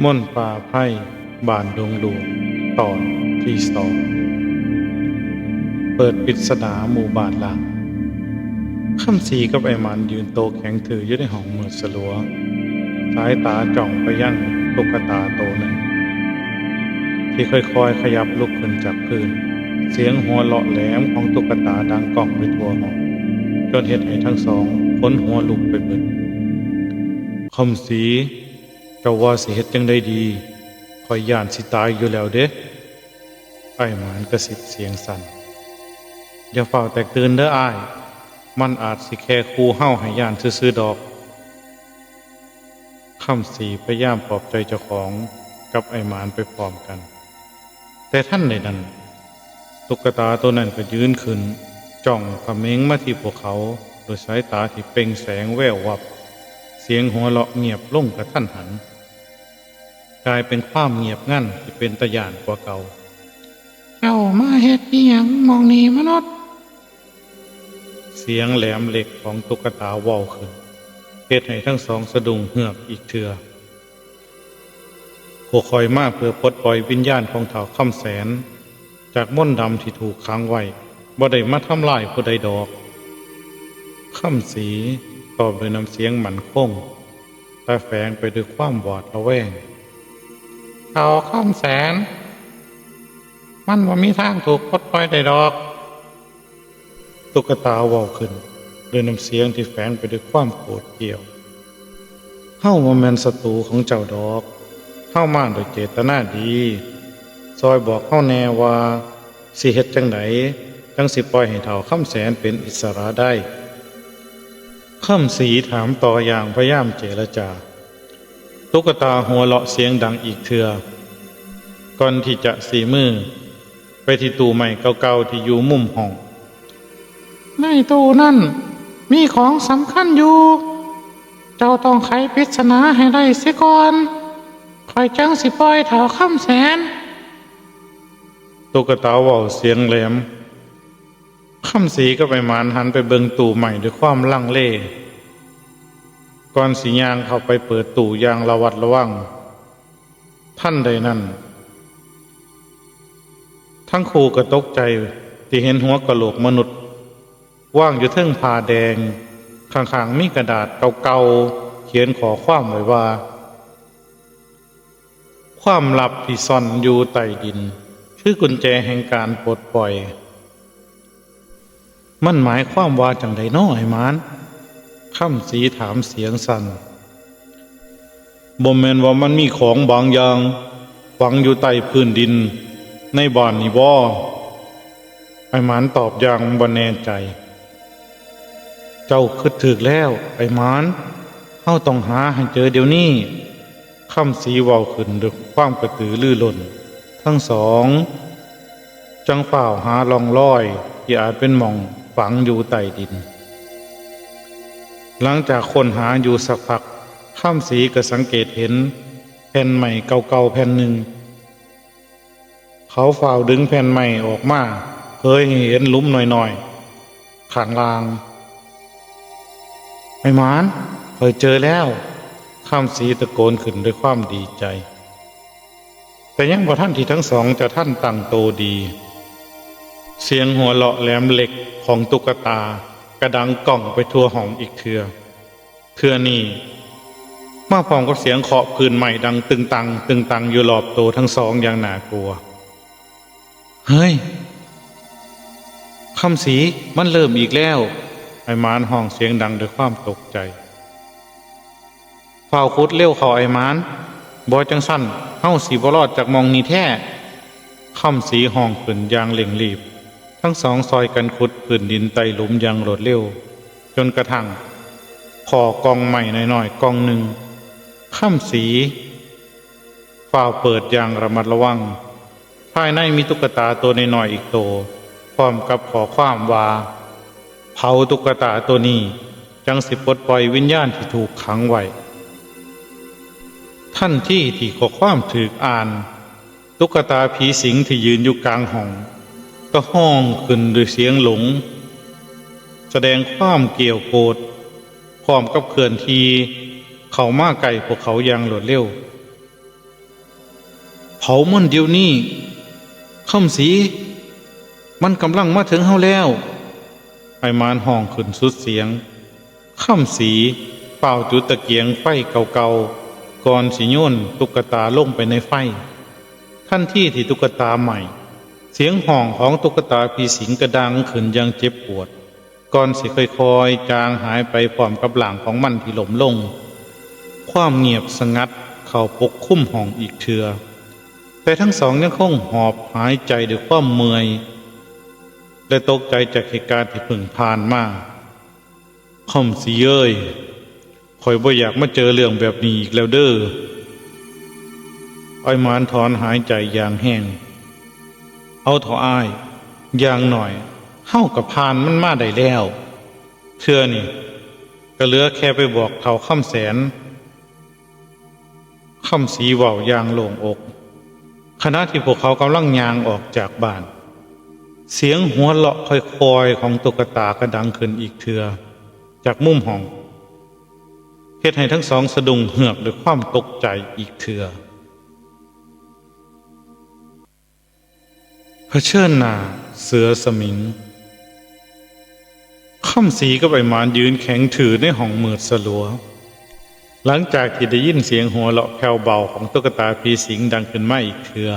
ມົນປ່າໄພ ບ້ານດົງຫຼວງ ຕອນທີສອງ ເປີດປິດສະໜາໝູ່ບ້ານລ້າງ. ຄຳສີກັບໄອ້ໝານຢືນໂຕແຂງຖືຢູ່ໃນຫ້ອງມືດສະຫຼົວ, ສາຍຕາຈ້ອງໄປຍັງຕຸກກະຕາໂຕໜຶ່ງ ທີ່ຄ່ອຍໆຂະຫຍັບລຸກຂຶ້ນຈາກພື້ນ. ສຽງຫົວເລາະແຫຼມຂອງຕຸກກະຕາດັງກ້ອງໄປທົ່ວຫ້ອງ, ຈົນເຮັດໃຫ້ທັງສອງຂົນຫົວລຸກໄປເບິດ. ຄຳສີ, ເຈົ້າວ່າຊິເຮັດຈັ່ງໃດດີ? ຂ້ອຍຢ້ານຊິຕາຍຢູ່ແລ້ວເດ. ອ້າຍໝານກະຊິບສຽງສັ່ນ. ຢ່າຟ້າວແຕກຕື່ນເດີອ້າຍ, ມັນອາດຊິແຄ່ຂູ່ເຮົາໃຫ້ຢ້ານຊື່ໆດອກ. ຄຳສີພະຍາຍາມປອບໃຈເຈົ້າຂອງກັບອ້າຍໝານໄປພ້ອມກັນ. ແຕ່ທັນໃດນັ້ນ, ຕຸກກະຕາໂຕນັ້ນກໍຢືນຂຶ້ນ, ຈ້ອງຂະເໝງມາທີ່ພວກເຂົາດ້ວຍສາຍຕາທີ່ເປັ່ງແສງແວວວັບ. ສຽງຫົວເລາະງຽບລົງກະທັນຫັນ, ກາຍເປັນຄວາມງຽບງັນທີ່ເປັນຕາຢ້ານກວ່າເກົ່າ. ເຈົ້າມາເຮັດອີ່ຫຍັງໝ່ອງນີ້ມະນຸດ? ສຽງແຫຼມເຫຼັກຂອງຕຸກກະຕາເວົ້າຂຶ້ນ ເຮັດໃຫ້ທັງສອງສະດຸ້ງເຮືອກອີກເທື່ອ. ພວກຂ້ອຍມາເພື່ອປົດປ່ອຍວິນຍານຂອງທ້າວຄຳແສນ ຈາກມົນດຳທີ່ຖືກຂັງໄວ້, ບໍ່ໄດ້ມາທຳລາຍຜູ້ໃດດອກ. ຄຳສີຕອບດ້ວຍນ້ຳສຽງໝັ້ນຄົງ ແຕ່ແຝງໄປດ້ວຍຄວາມຫວາດລະແວງ. ທ້າວຄຳແສນ, ມັນບໍ່ມີທາງຖືກປົດປ່ອຍໄດ້ດອກ. ຕຸກກະຕາເວົ້າຂຶ້ນດ້ວຍນ້ຳສຽງທີ່ແຝງໄປດ້ວຍຄວາມໂກດກ້ຽວ. ເຮົາບໍ່ແມ່ນສັດຕູຂອງເຈົ້າດອກ. ເຮົາມາດ້ວຍເຈດຕະນາດີ. ຊ່ອຍບອກເຮົາແດ່ວ່າຊິເຮັດຈັ່ງໃດ ຈັ່ງຊິປ່ອຍໃຫ້ທ້າວຄຳແສນເປັນອິດສະຫຼະໄດ້? ຄຳສີຖາມຕໍ່ຢ່າງພະຍາຍາມເຈລະຈາ. ຕຸກກະຕາຫົວເລາະສຽງດັງອີກເທື່ອ ກ່ອນທີ່ຈະຊີ້ມື ໄປທີ່ຕູ້ໄມ້ເກົ່າໆທີ່ຢູ່ມຸມຫ້ອງ. ໃນຕູ້ນັ້ນມີຂອງສຳຄັນຢູ່. ເຈົ້າຕ້ອງໄຂປິດສະໜາໃຫ້ໄດ້ເສຍກ່ອນ, ຂ້ອຍຈັ່ງຊິປ່ອຍທ້າວຄຳແສນ. ຕຸກກະຕາເວົ້າສຽງແຫຼມ. ຄຳສີກັບໄອ້ໝານຫັນໄປເບິ່ງຕູ້ໄມ້ດ້ວຍຄວາມລັງເລ ກ່ອນຊິຍ່າງເຂົ້າໄປເປີດຕູ້ຢ່າງລະມັດລະວັງ. ທັນໃດນັ້ນ, ທັງຄູ່ກໍຕົກໃຈທີ່ເຫັນຫົວກະໂຫຼກມະນຸດວາງຢູ່ເທິງຜ້າແດງ, ຂ້າງໆມີກະດາດເກົ່າໆຂຽນຂໍ້ຄວາມໄວ້ວ່າ, ຄວາມລັບທີ່ຊ່ອນຢູ່ໃຕ້ດິນ ຄືກຸນແຈແຫ່ງການປົດປ່ອຍ. ມັນໝາຍຄວາມວ່າຈັ່ງໃດນໍ ອ້າຍໝານ? ຄຳສີຖາມສຽງສັ່ນ. ບໍ່ແມ່ນວ່າມັນມີຂອງບາງຢ່າງຝັງຢູ່ໃຕ້ພື້ນດິນໃນບ້ານນີ້ບໍ? ອ້າຍໝານຕອບຢ່າງບໍ່ແນ່ໃຈ. ເຈົ້າຄິດຖືກແລ້ວ ອ້າຍໝານ, ເຮົາຕ້ອງຫາໃຫ້ເຈີດຽວນີ້. ຄຳສີເວົ້າຂຶ້ນດ້ວຍຄວາມກະຕືລືລົ້ນ. ທັງສອງຈຶ່ງຟ້າວຫາຮ່ອງລອຍທີ່ອາດເປັນໝ່ອງຝັງຢູ່ໃຕ້ດິນ. ຫຼັງຈາກຄົ້ນຫາຢູ່ສັກພັກ, ຄຳສີກໍສັງເກດເຫັນແຜ່ນໄມ້ເກົ່າໆແຜ່ນໜຶ່ງ. ເຂົາຟ້າວດຶງແຜ່ນໄມ້ອອກມາ, ເຜີຍໃຫ້ເຫັນຫຼຸມນ້ອຍໆຂ້າງລ່າງ. ອ້າຍໝານ, ຂ້ອຍເຈີແລ້ວ! ຄຳສີຕະໂກນຂຶ້ນດ້ວຍຄວາມດີໃຈ. ແຕ່ຍັງບໍ່ທັນທີ່ທັງສອງຈະທັນຕັ້ງໂຕດີ, ສຽງຫົວເລາະແຫຼມເຫຼັກຂອງຕຸກກະຕາກະດັງກ້ອງໄປທົ່ວຫ້ອງອີກເທື່ອ. ເທື່ອນີ້ມາພ້ອມກັບສຽງເຄາະພື້ນໄມ້ດັງຕຶງຕັງ, ຕຶງຕັງຢູ່ລອບໂຕທັງສອງຢ່າງໜ້າກົວ. ເຮີ້ຍ! ຄຳສີ, ມັນເລີ່ມອີກແລ້ວ! ອ້າຍໝານຮ້ອງສຽງດັງດ້ວຍຄວາມຕົກໃຈ. ຟ້າວຂຸດເລັວເຂົ້າ ອ້າຍໝານ, ບໍ່ຈັ່ງຊັ້ນເຮົາຊິບໍ່ລອດຈາກໝ່ອງນີ້ແທ້! ຄຳສີຮ້ອງຂຶ້ນຢ່າງເລັ່ງລີບ. ທັງສອງຊ່ອຍກັນຂຸດພື້ນດິນໃຕ້ຫຼຸມຢ່າງລວດເລັວ, ຈົນກະທັ່ງພໍ້ກ່ອງໄມ້ນ້ອຍໆກ່ອງໜຶ່ງ. ຄຳສີຟ້າວເປີດຢ່າງລະມັດລະວັງ. ພາຍໃນມີຕຸກກະຕາໂຕນ້ອຍໆອີກໂຕ, ພ້ອມກັບຂໍ້ຄວາມວ່າ, ເຜົາຕຸກກະຕາໂຕນີ້, ຈັ່ງຊິປົດປ່ອຍວິນຍານທີ່ຖືກຂັງໄວ້. ທັນທີທີ່ຂໍ້ຄວາມຖືກອ່ານ, ຕຸກກະຕາຜີສິງທີ່ຢືນຢູ່ກາງຫ້ອງ ກໍຮ້ອງຂຶ້ນດ້ວຍສຽງຫຼົງ, ສະແດງຄວາມກ້ຽວໂກດ, ພ້ອມກັບເຄື່ອນທີ່ເຂົ້າມາໃກ້ພວກເຂົາຢ່າງລວດເລັວ. ເຜົາມັນດຽວນີ້! ຄຳສີ! ມັນກຳລັງມາເຖິງເຮົາແລ້ວ! ອ້າຍໝານຮ້ອງຂຶ້ນສຸດສຽງ. ຄຳສີຟ້າວຈຸດຕະກຽງໄຟເກົ່າໆ ກ່ອນຊິໂຍນຕຸກກະຕາລົງໄປໃນໄຟ. ທັນທີທີ່ຕຸກກະຕາໄໝ້, ສຽງຮ້ອງຂອງຕຸກກະຕາຜີສິງກະດັງຂຶ້ນຢ່າງເຈັບປວດ, ກ່ອນຊິຄ່ອຍໆຈາງຫາຍໄປພ້ອມກັບຮ່າງຂອງມັນທີ່ລົ້ມລົງ. ຄວາມງຽບສະຫງັດເຂົ້າປົກຄຸມຫ້ອງອີກເທື່ອ, ແຕ່ທັງສອງຍັງຄົງຫອບຫາຍໃຈດ້ວຍຄວາມເມື່ອຍ ແລະ ຕົກໃຈຈາກເຫດການທີ່ເພິ່ງຜ່ານມາ. ຄຳສີເອີຍ, ຂ້ອຍບໍ່ຢາກມາເຈີເລື່ອງແບບນີ້ອີກແລ້ວເດີ້. ອ້າຍໝານຖອນຫາຍໃຈຢ່າງແຮງ. ເອົາເຖາະອ້າຍ, ຢ່າງໜ້ອຍເຮົາກໍຜ່ານມັນມາໄດ້ແລ້ວ. ເທື່ອນີ້ກໍເຫຼືອແຄ່ໄປບອກເຖົ້າຄຳແສນ. ຄຳສີເວົ້າຢ່າງໂລ່ງອົກ, ຂະນະທີ່ພວກເຂົາກຳລັງຍ່າງອອກຈາກບ້ານ. ສຽງຫົວເລາະຄ່ອຍໆຂອງຕຸກກະຕາກໍດັງຂຶ້ນອີກເທື່ອຈາກມຸມຫ້ອງ, ເຮັດໃຫ້ທັງສອງສະດຸ້ງເຮືອກດ້ວຍຄວາມຕົກໃຈອີກເທື່ອ. ຜະເຊີນໜ້າເສືອສະໝິງ. ຄຳສີກັບອ້າຍໝານຢືນແຂງຖືໃນຫ້ອງມືດສະຫຼົວ. ຫຼັງຈາກທີ່ໄດ້ຍິນສຽງຫົວເລາະແຜ່ວເບົາຂອງຕຸກກະຕາຜີສິງດັງຂຶ້ນມາອີກເທື່ອ,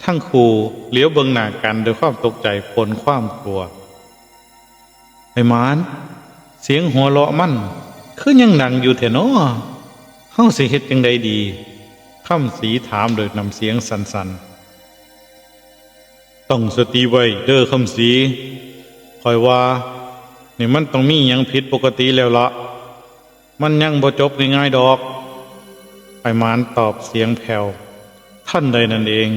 ທັງຄູ່ຫຼຽວເບິ່ງໜ້າກັນດ້ວຍຄວາມຕົກໃຈປົນຄວາມກົວ. ອ້າຍໝານ, ສຽງຫົວເລາະມັນຄືຍັງດັງຢູ່ແທ້ນໍ? ເຮົາຊິເຮັດຈັ່ງໃດດີ? ຄຳສີຖາມດ້ວຍນ້ຳສຽງສັ່ນໆ. ຕັ້ງສະຕິໄວ້ເດີ້ຄຳສີ, ຂ້ອຍວ່ານີ້ມັນຕ້ອງມີຫຍັງຜິດປົກກະຕິແລ້ວລະ. ມັນຍັງບໍ່ຈົບງ່າຍໆດອກ, ອ້າຍໝານຕອບສຽງແຜ່ວ. ທັນໃດນັ້ນເອງ,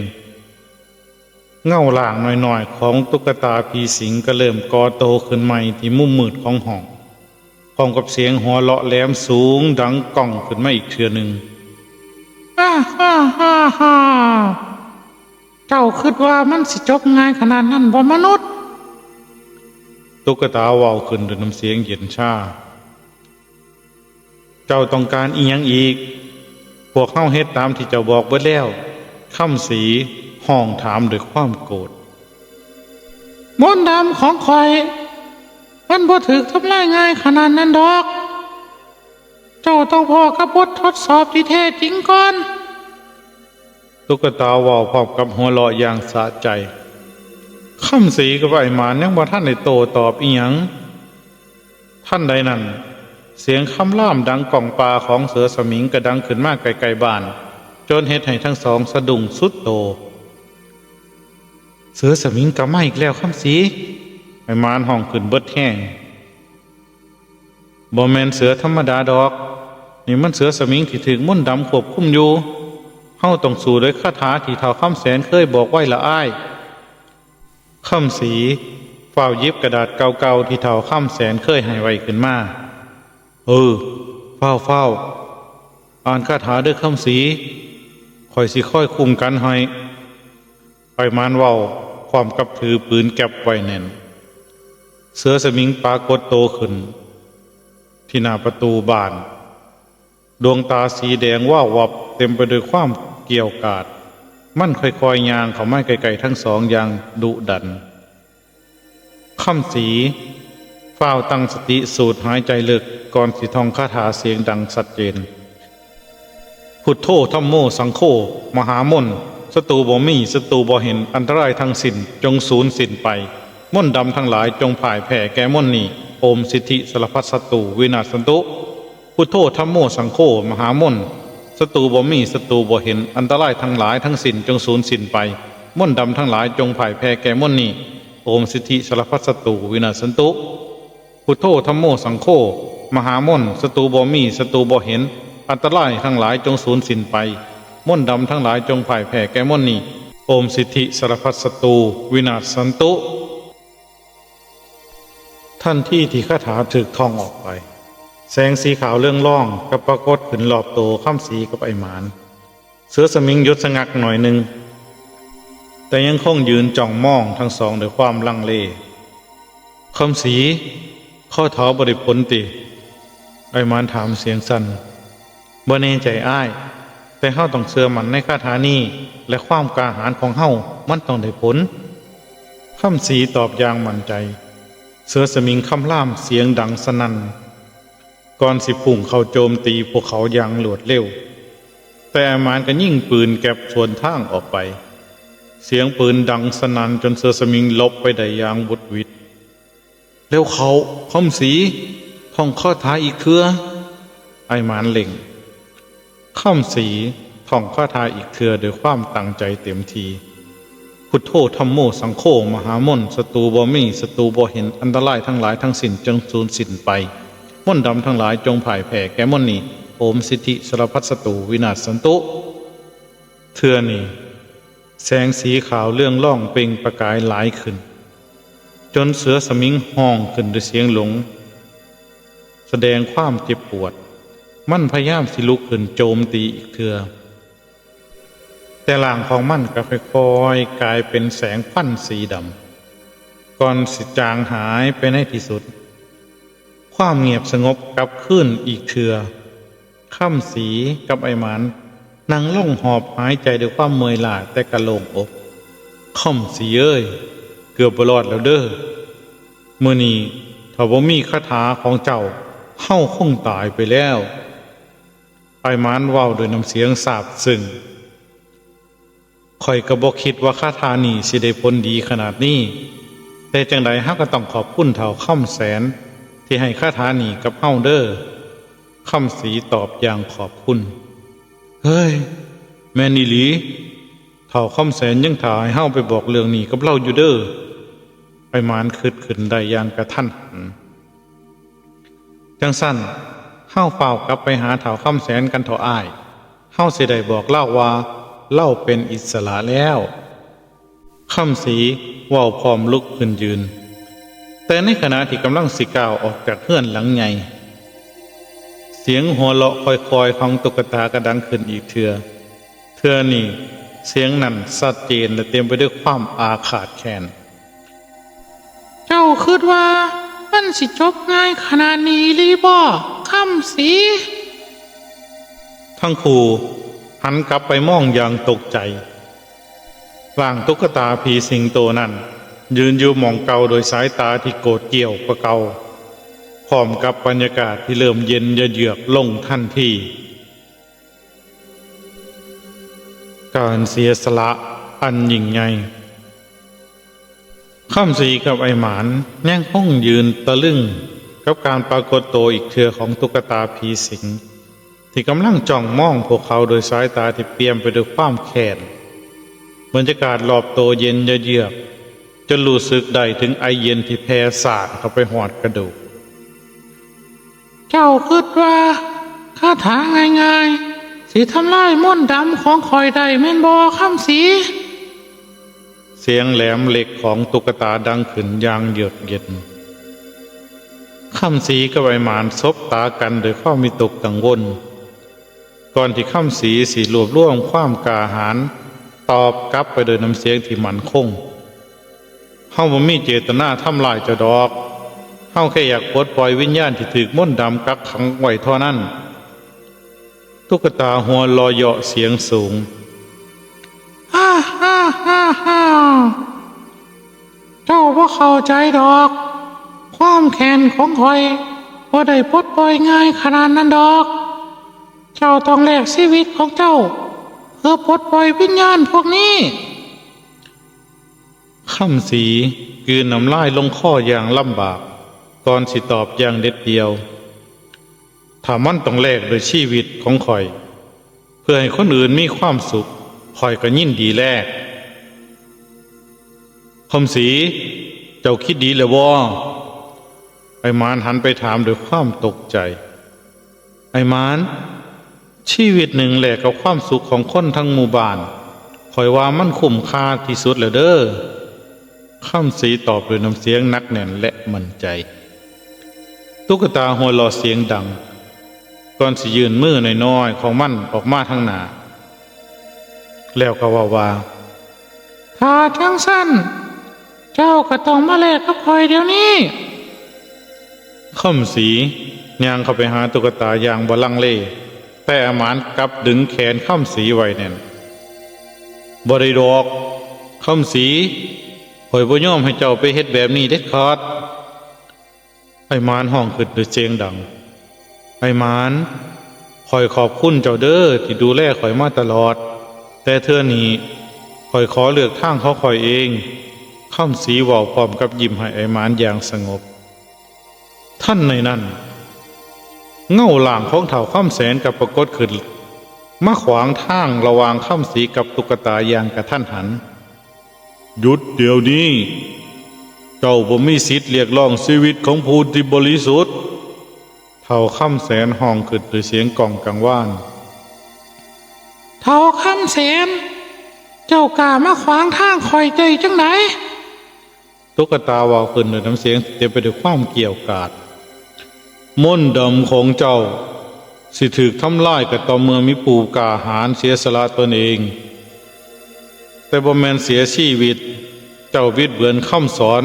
ເງົາລ່າງນ້ອຍໆຂອງຕຸກກະຕາຜີສິງກໍເລີ່ມກໍ່ໂຕຂຶ້ນໃໝ່ທີ່ມຸມມືດຂອງຫ້ອງ, ພ້ອມກັບສຽງຫົວເລາະແຫຼມສູງດັງກ້ອງຂຶ້ນມາອີກເທື່ອໜຶ່ງ. ອາຮາຮາຮາ! ເຈົ້າຄິດວ່າມັນຊິຈົບງ່າຍຂະໜາດນັ້ນບໍ່ມະນຸດ? ຕຸກກະຕາເວົ້າຂຶ້ນດ້ວຍນ້ຳສຽງເຢັນຊາ. ເຈົ້າຕ້ອງການອີ່ຫຍັງອີກ? ພວກເຮົາເຮັດຕາມທີ່ເຈົ້າບອກເບິດແລ້ວ, ຄຳສີຮ້ອງຖາມດ້ວຍຄວາມໂກດ. ມົນດຳຂອງຂ້ອຍມັນບໍ່ຖືກທຳລາຍງ່າຍຂະໜາດນັ້ນດອກ. ເຈົ້າຕ້ອງພໍ້ກັບບົດທົດສອບທີ່ແທ້ຈິງກ່ອນ. ຕຸກກະຕາເວົ້າພ້ອມກັບຫົວເລາະຢ່າງສະໃຈ. ຄຳສີກັບອ້າຍໝານຍັງບໍ່ທັນໄດ້ໂຕ້ຕອບອີ່ຫຍັງ. ທັນໃດນັ້ນ, ສຽງຄຳລາມດັງກ້ອງປ່າຂອງເສືອສະໝິງກໍດັງຂຶ້ນມາໃກ້ໆບ້ານ, ຈົນເຮັດໃຫ້ທັງສອງສະດຸ້ງສຸດໂຕ. ເສືອສະໝິງກັບມາອີກແລ້ວ, ຄຳສີ! ອ້າຍໝານຮ້ອງຂຶ້ນເບິດແຮງ. ບໍ່ແມ່ນເສືອທຳມະດາດອກ, ນີ້ມັນເສືອສະໝິງທີ່ຖືກມົນດຳຄວບຄຸມຢູ່. ເຮົາຕ້ອງສູ້ດ້ວຍຄາຖາທີ່ທ້າວຄຳແສນເຄີຍບອກໄວ້ລະອ້າຍ. ຄຳສີຟ້າວຫຍິບກະດາດເກົ່າໆທີ່ທ້າວຄຳແສນເຄີຍໃຫ້ໄວ້ຂຶ້ນມາ. ເອີ, ຟ້າວໆ, ອ່ານຄາຖາເດີ້ຄຳສີ, ຂ້ອຍຊິຄອຍຄຸ້ມກັນໃຫ້. ອ້າຍໝານເວົ້າພ້ອມກັບຖືປືນແກັບໄວ້ແໜ້ນ. ເສືອສະໝິງປາກົດໂຕຂຶ້ນທີ່ໜ້າປະຕູບ້ານ, ດວງຕາສີແດງວາວວັບເຕັມໄປດ້ວຍຄວາມກ້ຽວກາດ. ມັນຄ່ອຍໆຍ່າງເຂົ້າມາໃກ້ໆທັງສອງຢ່າງດຸດັນ. ຄຳສີ ຟ້າວຕັ້ງສະຕິສູດຫາຍໃຈເລິກກ່ອນຊິທ່ອງຄາຖາສຽງດັງຊັດເຈນ. ພຸດໂທ ທຳໂມ ສັງໂຄ ມະຫາມົນ, ສັດຕູບໍ່ມີ, ສັດຕູບໍ່ເຫັນ, ອັນຕະລາຍທັງສິ້ນຈົ່ງສູນສິ້ນໄປ, ມົນດຳທັງຫຼາຍຈົ່ງພ່າຍແພ້ແກ່ມົນນີ້. ໂອມສິດທິສາລະພັດສັດຕູ ວິນາດສັນຕຸ. ພຸດໂທ ທຳໂມ ສັງໂຄ ມະຫາມົນ, ສັດຕູບໍ່ມີ, ສັດຕູບໍ່ເຫັນ, ອັນຕະລາຍທັງຫຼາຍທັງສິ້ນຈົ່ງສູນສິ້ນໄປ, ມົນດຳທັງຫຼາຍຈົ່ງພ່າຍແພ້ແກ່ມົນນີ້. ໂອມສິດທິສາລະພັດສັດຕູ ວິນາດສັນຕຸ. ພຸດໂທ ທຳໂມ ສັງໂຄ ມະຫາມົນ, ສັດຕູບໍ່ມີ, ສັດຕູບໍ່ເຫັນ, ອັນຕະລາຍທັງຫຼາຍຈົ່ງສູນສິ້ນໄປ, ມົນດຳທັງຫຼາຍຈົ່ງພ່າຍແພ້ແກ່ມົນນີ້. ໂອມສິດທິສາລະພັດສັດຕູ ວິນາດສັນຕຸ. ທັນທີທີ່ຄາຖາຖືກທ່ອງອອກໄປ, ແສງສີຂາວເລືອງລອງກໍປາກົດຂຶ້ນລອບໂຕຄຳສີກັບໄອ້ໝານ. ເສືອສະໝິງຢຸດຊະງັກໜ້ອຍໜຶ່ງ, ແຕ່ຍັງຄົງຢືນຈ້ອງມອງທັງສອງດ້ວຍຄວາມລັງເລ. ຄຳສີ, ຂໍ້ເຖົ້າບໍ່ໄດ້ຜົນຕິ? ໄອ້ໝານຖາມສຽງສັ່ນ. ບໍ່ແນ່ໃຈອ້າຍ. ແຕ່ເຮົາຕ້ອງເຊື່ອໝັ້ນໃນຄາຖານີ້ ແລະ ຄວາມກ້າຫານຂອງເຮົາມັນຕ້ອງໄດ້ຜົນ. ຄຳສີຕອບຢ່າງໝັ້ນໃຈ. ເສືອສະໝິງຄຳລາມສຽງດັງສະໜັ່ນ ກ່ອນຊິພຸ່ງເຂົ້າໂຈມຕີພວກເຂົາຢ່າງລວດເລັວ. ແຕ່ອ້າຍໝານກໍຍິງປືນແກັບສວນທາງອອກໄປ. ສຽງປືນດັງສະໜັ່ນຈົນເສືອສະໝິງຫຼົບໄປໄດ້ຢ່າງຫວຸດຫວິດ. ເລັວເຂົ້າ, ຄຳສີ, ທ່ອງຄາຖາອີກເທື່ອ, ອ້າຍໝານເລັ່ງ. ຄຳສີທ່ອງຄາຖາອີກເທື່ອດ້ວຍຄວາມຕັ້ງໃຈເຕັມທີ່. ພຸດໂທ ທຳໂມ ສັງໂຄ ມະຫາມົນ, ສັດຕູບໍ່ມີ, ສັດຕູບໍ່ເຫັນ, ອັນຕະລາຍທັງຫຼາຍທັງສິ້ນຈົ່ງສູນສິ້ນໄປ, ມົນດຳທັງຫຼາຍຈົ່ງພ່າຍແພ້ແກ່ມົນນີ້, ໂອມສິດທິສາລະພັດສັດຕູ ວິນາດສັນຕຸ. ເທື່ອນີ້ ແສງສີຂາວເລືອງລອງເປັ່ງປະກາຍຫຼາຍຂຶ້ນ ຈົນເສືອສະໝິງຮ້ອງຂຶ້ນດ້ວຍສຽງຫຼົງ ສະແດງຄວາມເຈັບປວດ. ມັນພະຍາຍາມຊິລຸກຂຶ້ນໂຈມຕີອີກເທື່ອ, ແຕ່ຮ່າງຂອງມັນກໍຄ່ອຍໆກາຍເປັນແສງຄວັນສີດຳ ກ່ອນຊິຈາງຫາຍໄປໃນທີ່ສຸດ. ຄວາມງຽບສະຫງົບກັບຄືນອີກເທື່ອ. ຄຳສີກັບອ້າຍໝານນັ່ງລົງຫອບຫາຍໃຈດ້ວຍຄວາມເມື່ອຍລ້າແຕ່ກະໂລ່ງອົກ. ຄຳສີເອີຍ, ເກືອບບໍ່ລອດແລ້ວເດີ້. ມື້ນີ້ຖ້າບໍ່ມີຄາຖາຂອງເຈົ້າ, ເຮົາຄົງຕາຍໄປແລ້ວ. ອ້າຍໝານເວົ້າດ້ວຍນ້ຳສຽງຊາບຊຶ້ງ. ຂ້ອຍກໍບໍ່ຄິດວ່າຄາຖານີ້ຊິໄດ້ຜົນດີຂະໜາດນີ້, ແຕ່ຈັ່ງໃດເຮົາກໍຕ້ອງຂອບຄຸນທ້າວຄຳແສນທີ່ໃຫ້ຄາຖານີ້ກັບເຮົາເດີ້. ຄຳສີຕອບຢ່າງຂອບຄຸນ. ເຮີ້ຍ, ແມ່ນອີ່ຫຼີ, ທ້າວຄຳແສນຍັງຖ້າໃຫ້ເຮົາໄປບອກເລື່ອງນີ້ກັບລາວຢູ່ເດີ້. ອ້າຍໝານຄິດຂຶ້ນໄດ້ຢ່າງກະທັນຫັນ. ຈັ່ງຊັ້ນ, ເຮົາຟ້າວກັບໄປຫາທ້າວຄຳແສນກັນເຖາະອ້າຍ. ເຮົາຊິໄດ້ບອກລາວວ່າລາວເປັນອິດສະຫຼະແລ້ວ. ຄຳສີເວົ້າພ້ອມລຸກຂຶ້ນຢືນ. ແຕ່ໃນຂະນະທີ່ກຳລັງຊິກ້າວອອກຈາກເຮືອນຫຼັງໃຫຍ່, ສຽງຫົວເລາະຄ່ອຍໆຂອງຕຸກກະຕາກໍດັງຂຶ້ນອີກເທື່ອ. ເທື່ອນີ້ສຽງນັ້ນຊັດເຈນ ແລະ ເຕັມໄປດ້ວຍຄວາມອາຄາດແຄ້ນ. ເຈົ້າຄິດວ່າມັນຊິຈົບງ່າຍຂະໜາດນີ້ອີ່ຫຼີບໍ ຄຳສີ? ທັງຄູ່ຫັນກັບໄປມອງຢ່າງຕົກໃຈ. ຮ່າງຕຸກກະຕາຜີສິງໂຕນັ້ນຢືນຢູ່ໝ່ອງເກົ່າໂດຍສາຍຕາທີ່ໂກດກ້ຽວກວ່າເກົ່າ, ພ້ອມກັບບັນຍາກາດທີ່ເລີ່ມເຢັນຢະເຍືອກລົງທັນທີ. ການເສຍສະຫຼະອັນຍິ່ງໃຫຍ່. ຄຳສີກັບອ້າຍໝານຍັງຄົງຢືນຕະລຶງກັບການປາກົດໂຕອີກເທື່ອຂອງຕຸກກະຕາຜີສິງ ທີ່ກຳລັງຈ້ອງມອງພວກເຂົາໂດຍສາຍຕາທີ່ປ່ຽມໄປດ້ວຍຄວາມແຄ້ນ. ບັນຍາກາດລອບໂຕເຢັນຢະເຍືອກ ຈົນຮູ້ສຶກໄດ້ເຖິງໄອເຢັນທີ່ແຜ່ສາດເຂົ້າໄປຮອດກະດູກ. ເຈົ້າຄິດວ່າຄາຖາງ່າຍໆຊິທຳລາຍມົນດຳຂອງຂ້ອຍໄດ້ແມ່ນບໍ່ ຄຳສີ? ສຽງແຫຼມເຫຼັກຂອງຕຸກກະຕາດັງຂຶ້ນຢ່າງເຍືອກເຢັນ. ຄຳສີກັບອ້າຍໝານສົບຕາກັນດ້ວຍຄວາມວິຕົກກັງວົນ. ກ່ອນທີ່ຄຳສີຊິລວບລວມຄວາມກ້າຫານຕອບກັບໄປໂດຍນ້ຳສຽງທີ່ໝັ້ນຄົງ, ເຮົາບໍ່ມີເຈດຕະນາທຳລາຍເຈົ້າດອກ. ເຮົາແຄ່ຢາກປົດປ່ອຍວິນຍານທີ່ຖືກມົນດຳກັກຂັງໄວ້ເທົ່ານັ້ນ. ຕຸກກະຕາຫົວເລາະເຍາະສຽງສູງ. ເຈົ້າບໍ່ເຂົ້າໃຈດອກ. ຄວາມແຄ້ນຂອງຂ້ອຍບໍ່ໄດ້ປົດປ່ອຍງ່າຍຂະໜາດນັ້ນດອກ. ເຈົ້າຕ້ອງແລກຊີວິດຂອງເຈົ້າເພື່ອປົດປ່ອຍວິນຍານພວກນີ້. ຄຳສີກືນນ້ຳລາຍລົງຄໍຢ່າງລຳບາກ ກ່ອນຊິຕອບຢ່າງເດັດດ່ຽວ. ຖ້າມັນຕ້ອງແລກດ້ວຍຊີວິດຂອງຂ້ອຍ ເພື່ອໃຫ້ຄົນອື່ນມີຄວາມສຸກ, ຂ້ອຍກໍຍິນດີແລກ. ຄຳສີ, ເຈົ້າຄິດດີແລ້ວບໍ່? ອ້າຍໝານຫັນໄປຖາມດ້ວຍຄວາມຕົກໃຈ. ອ້າຍໝານ, ຊີວິດໜຶ່ງແລກກັບຄວາມສຸກຂອງຄົນທັງໝູ່ບ້ານ, ຂ້ອຍວ່າມັນຄຸ້ມຄ່າທີ່ສຸດແລ້ວເດີ້. ຄຳສີຕອບດ້ວຍນ້ຳສຽງໜັກແໜ້ນ ແລະ ໝັ້ນໃຈ. ຕຸກກະຕາຫົວເລາະສຽງດັງ ກ່ອນຊິຍື່ນມືນ້ອຍໆຂອງມັນອອກມາທາງໜ້າ ແລ້ວກໍເວົ້າວ່າ, ຖ້າຈັ່ງຊັ້ນ, ເຈົ້າກໍຕ້ອງມາແລກກັບຂ້ອຍດຽວນີ້. ຄຳສີຍ່າງເຂົ້າໄປຫາຕຸກກະຕາຢ່າງບໍ່ລັງເລ. ແຕ່ອ້າຍໝານກັບດຶງແຂນຄຳສີໄວ້ແໜ້ນ. ບໍ່ໄດ້ດອກ ຄຳສີ, ຂ້ອຍບໍ່ຍອມໃຫ້ເຈົ້າໄປເຮັດແບບນີ້ເດັດຂາດ. ອ້າຍໝານຮ້ອງຂຶ້ນດ້ວຍສຽງດັງ, ອ້າຍໝານ, ຂ້ອຍຂອບຄຸນເຈົ້າເດີທີ່ດູແລຂ້ອຍມາຕະຫຼອດ, ແຕ່ເທື່ອນີ້ຂ້ອຍຂໍເລືອກທາງຂອງຂ້ອຍເອງ. ຄຳສີເວົ້າພ້ອມກັບຍິ້ມໃຫ້ອ້າຍໝານຢ່າງສະຫງົບ. ທັນໃນນັ້ນ, ເງົາຮ່າງຂອງທ້າວຄຳແສນກໍປາກົດຂຶ້ນ ມາຂວາງທາງລະຫວ່າງຄຳສີກັບຕຸກກະຕາຢ່າງກະທັນຫັນ. ຢຸດດຽວນີ້! ເຈົ້າບໍ່ມີສິດຮຽກຮ້ອງຊີວິດຂອງຜູ້ທີ່ບໍລິສຸດ! ທ້າວຄຳແສນຮ້ອງຂຶ້ນດ້ວຍສຽງກ້ອງກັງວານ. ທ້າວຄຳແສນ! ເຈົ້າກ້າມາຂວາງທາງຂ້ອຍໄດ້ຈັ່ງໃດ? ຕຸກກະຕາເວົ້າຂຶ້ນດ້ວຍນ້ຳສຽງທີ່ເຕັມໄປດ້ວຍຄວາມກ້ຽວກາດ. ມົນດຳຂອງເຈົ້າຊິຖືກທຳລາຍກໍຕໍ່ເມື່ອມີຜູ້ກ້າຫານເສຍສະຫຼະຕົນເອງ, ແຕ່ບໍ່ແມ່ນເສຍຊີວິດ. ເຈົ້າບິດເບືອນຄຳສອນ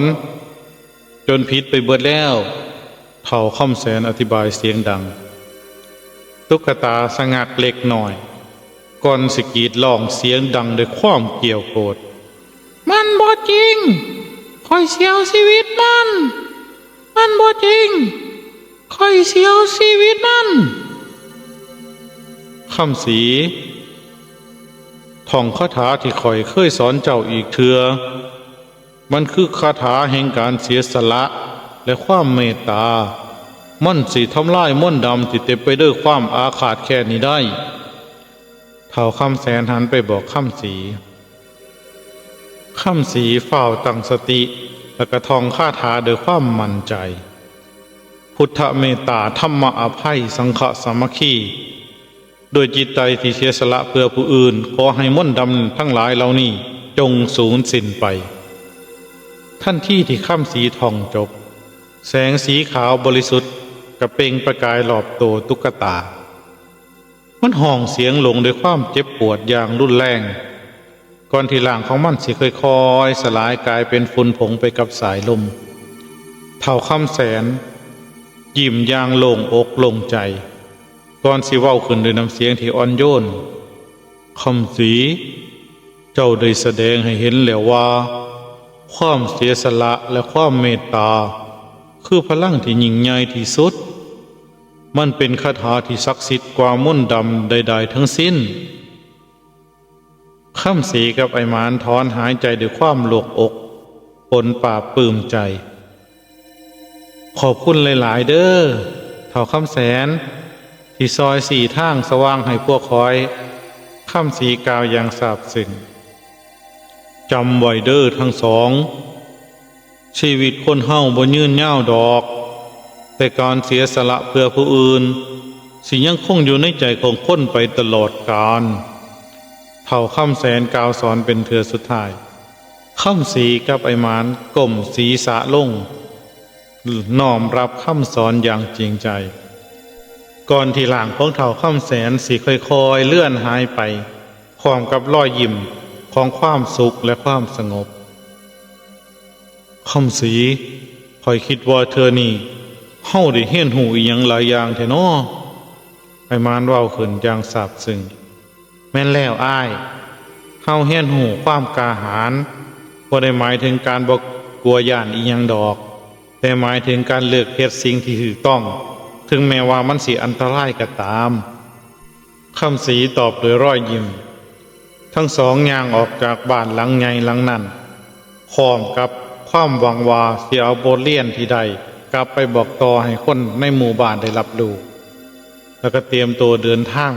ຈົນຜິດໄປເບິດແລ້ວ. ທ້າວຄຳແສນອະທິບາຍສຽງດັງ. ຕຸກກະຕາສະງັກເລັກນ້ອຍ ກ່ອນຊິກຣີດຮ້ອງສຽງດັງດ້ວຍຄວາມກ້ຽວໂກດ. ມັນບໍ່ຈິງ! ຂ້ອຍຊິເອົາຊີວິດມັນ! ມັນບໍ່ຈິງ! ຂ້ອຍຊິເອົາຊີວິດມັນ! ຄຳສີ, ທ່ອງຄາຖາທີ່ຂ້ອຍເຄີຍສອນເຈົ້າອີກເທື່ອ. ມັນຄືຄາຖາແຫ່ງການເສຍສະຫຼະ ແລະ ຄວາມເມດຕາ. ມັນຊິທຳລາຍມົນດຳທີ່ເຕັມໄປດ້ວຍຄວາມອາຄາດແຄ້ນນີ້ໄດ້. ທ້າວຄຳແສນຫັນໄປບອກຄຳສີ. ຄຳສີຟ້າວຕັ້ງສະຕິ ແລະ ກະທ່ອງຄາຖາດ້ວຍຄວາມໝັ້ນໃຈ. ພຸດທະເມດຕາ, ທຳມະອະໄພ, ສັງຄະສາມັກຄີ. ດ້ວຍຈິດໃຈທີ່ເສຍສະຫຼະເພື່ອຜູ້ອື່ນ, ຂໍໃຫ້ມົນດຳທັງຫຼາຍເຫຼົ່ານີ້ຈົ່ງສູນສິ້ນໄປ. ທັນທີທີ່ຄຳສີທ່ອງຈົບ, ແສງສີຂາວບໍລິສຸດກະເປັ່ງປະກາຍລອບໂຕຕຸກກະຕາ. ມັນຮ້ອງສຽງລົງດ້ວຍຄວາມເຈັບປວດຢ່າງຮຸນແຮງ, ກ່ອນທີ່ຮ່າງຂອງມັນຊິຄ່ອຍໆສະຫຼາຍກາຍເປັນຝຸ່ນຜົງໄປກັບສາຍລົມ. ທ້າວຄຳແສນ ຍິ້ມຢ່າງໂລ່ງອົກໂລ່ງໃຈ ກ່ອນຊິເວົ້າຂຶ້ນດ້ວຍນ້ຳສຽງທີ່ອ່ອນໂຍນ, ຄຳສີ, ເຈົ້າໄດ້ສະແດງໃຫ້ເຫັນແລ້ວວ່າ ຄວາມເສຍສະຫຼະ ແລະ ຄວາມເມດຕາ ຄືພະລັງທີ່ຍິ່ງໃຫຍ່ທີ່ສຸດ. ມັນເປັນຄາຖາທີ່ສັກສິດກວ່າມົນດຳໃດໆທັງສິ້ນ. ຄຳສີກັບອ້າຍໝານຖອນຫາຍໃຈດ້ວຍຄວາມໂລ່ງອົກ ປົນປາບປຶ້ມໃຈ. ຂອບຄຸນຫຼາຍໆເດີ້ ທ້າວຄຳແສນ ທີ່ຊ່ອຍຊີ້ທາງສະຫວ່າງໃຫ້ພວກຂ້ອຍ, ຄຳສີກ່າວຢ່າງຊາບຊຶ້ງ. ຈຳໄວ້ເດີ້ທັງສອງ, ຊີວິດຄົນເຮົາບໍ່ຍືນຍາວດອກ, ແຕ່ການເສຍສະຫຼະເພື່ອຜູ້ອື່ນ ຊິຍັງຄົງຢູ່ໃນໃຈຂອງຄົນໄປຕະຫຼອດການ. ທ້າວຄຳແສນກ່າວສອນເປັນເທື່ອສຸດທ້າຍ. ຄຳສີກັບອ້າຍໝານກົ້ມສີສະລົງ ນ້ອມຮັບຄຳສອນຢ່າງຈິງໃຈ, ກ່ອນທີ່ຮ່າງຂອງທ້າວຄຳແສນຊິຄ່ອຍໆເລືອນຫາຍໄປ ພ້ອມກັບລອຍຍິ້ມຂອງຄວາມສຸກ ແລະ ຄວາມສະຫງົບ. ຄຳສີ, ຂ້ອຍຄິດວ່າເທື່ອນີ້ເຮົາໄດ້ຮຽນຮູ້ອີ່ຫຍັງຫຼາຍຢ່າງແທ້ນໍ. ອ້າຍໝານເວົ້າຂຶ້ນຢ່າງຊາບຊຶ້ງ. ແມ່ນແລ້ວອ້າຍ, ເຮົາຮຽນຮູ້ຄວາມກ້າຫານ ບໍ່ໄດ້ໝາຍເຖິງການບໍ່ກົວຢ້ານອີ່ຫຍັງດອກ, ແຕ່ໝາຍເຖິງການເລືອກເຮັດສິ່ງທີ່ຖືກຕ້ອງ ເຖິງແມ່ນວ່າມັນຊິອັນຕະລາຍກໍຕາມ. ຄຳສີຕອບດ້ວຍຮອຍຍິ້ມ. ທັງສອງຍ່າງອອກຈາກບ້ານຫຼັງໃຫຍ່ຫຼັງນັ້ນ ພ້ອມກັບຄວາມຫວັງວ່າຊິເອົາບົດຮຽນທີ່ໄດ້ກັບໄປບອກຕໍ່ໃຫ້ຄົນໃນໝູ່ບ້ານໄດ້ຮັບຮູ້, ແລ້ວກໍຕຽມຕົວເດີນທາງ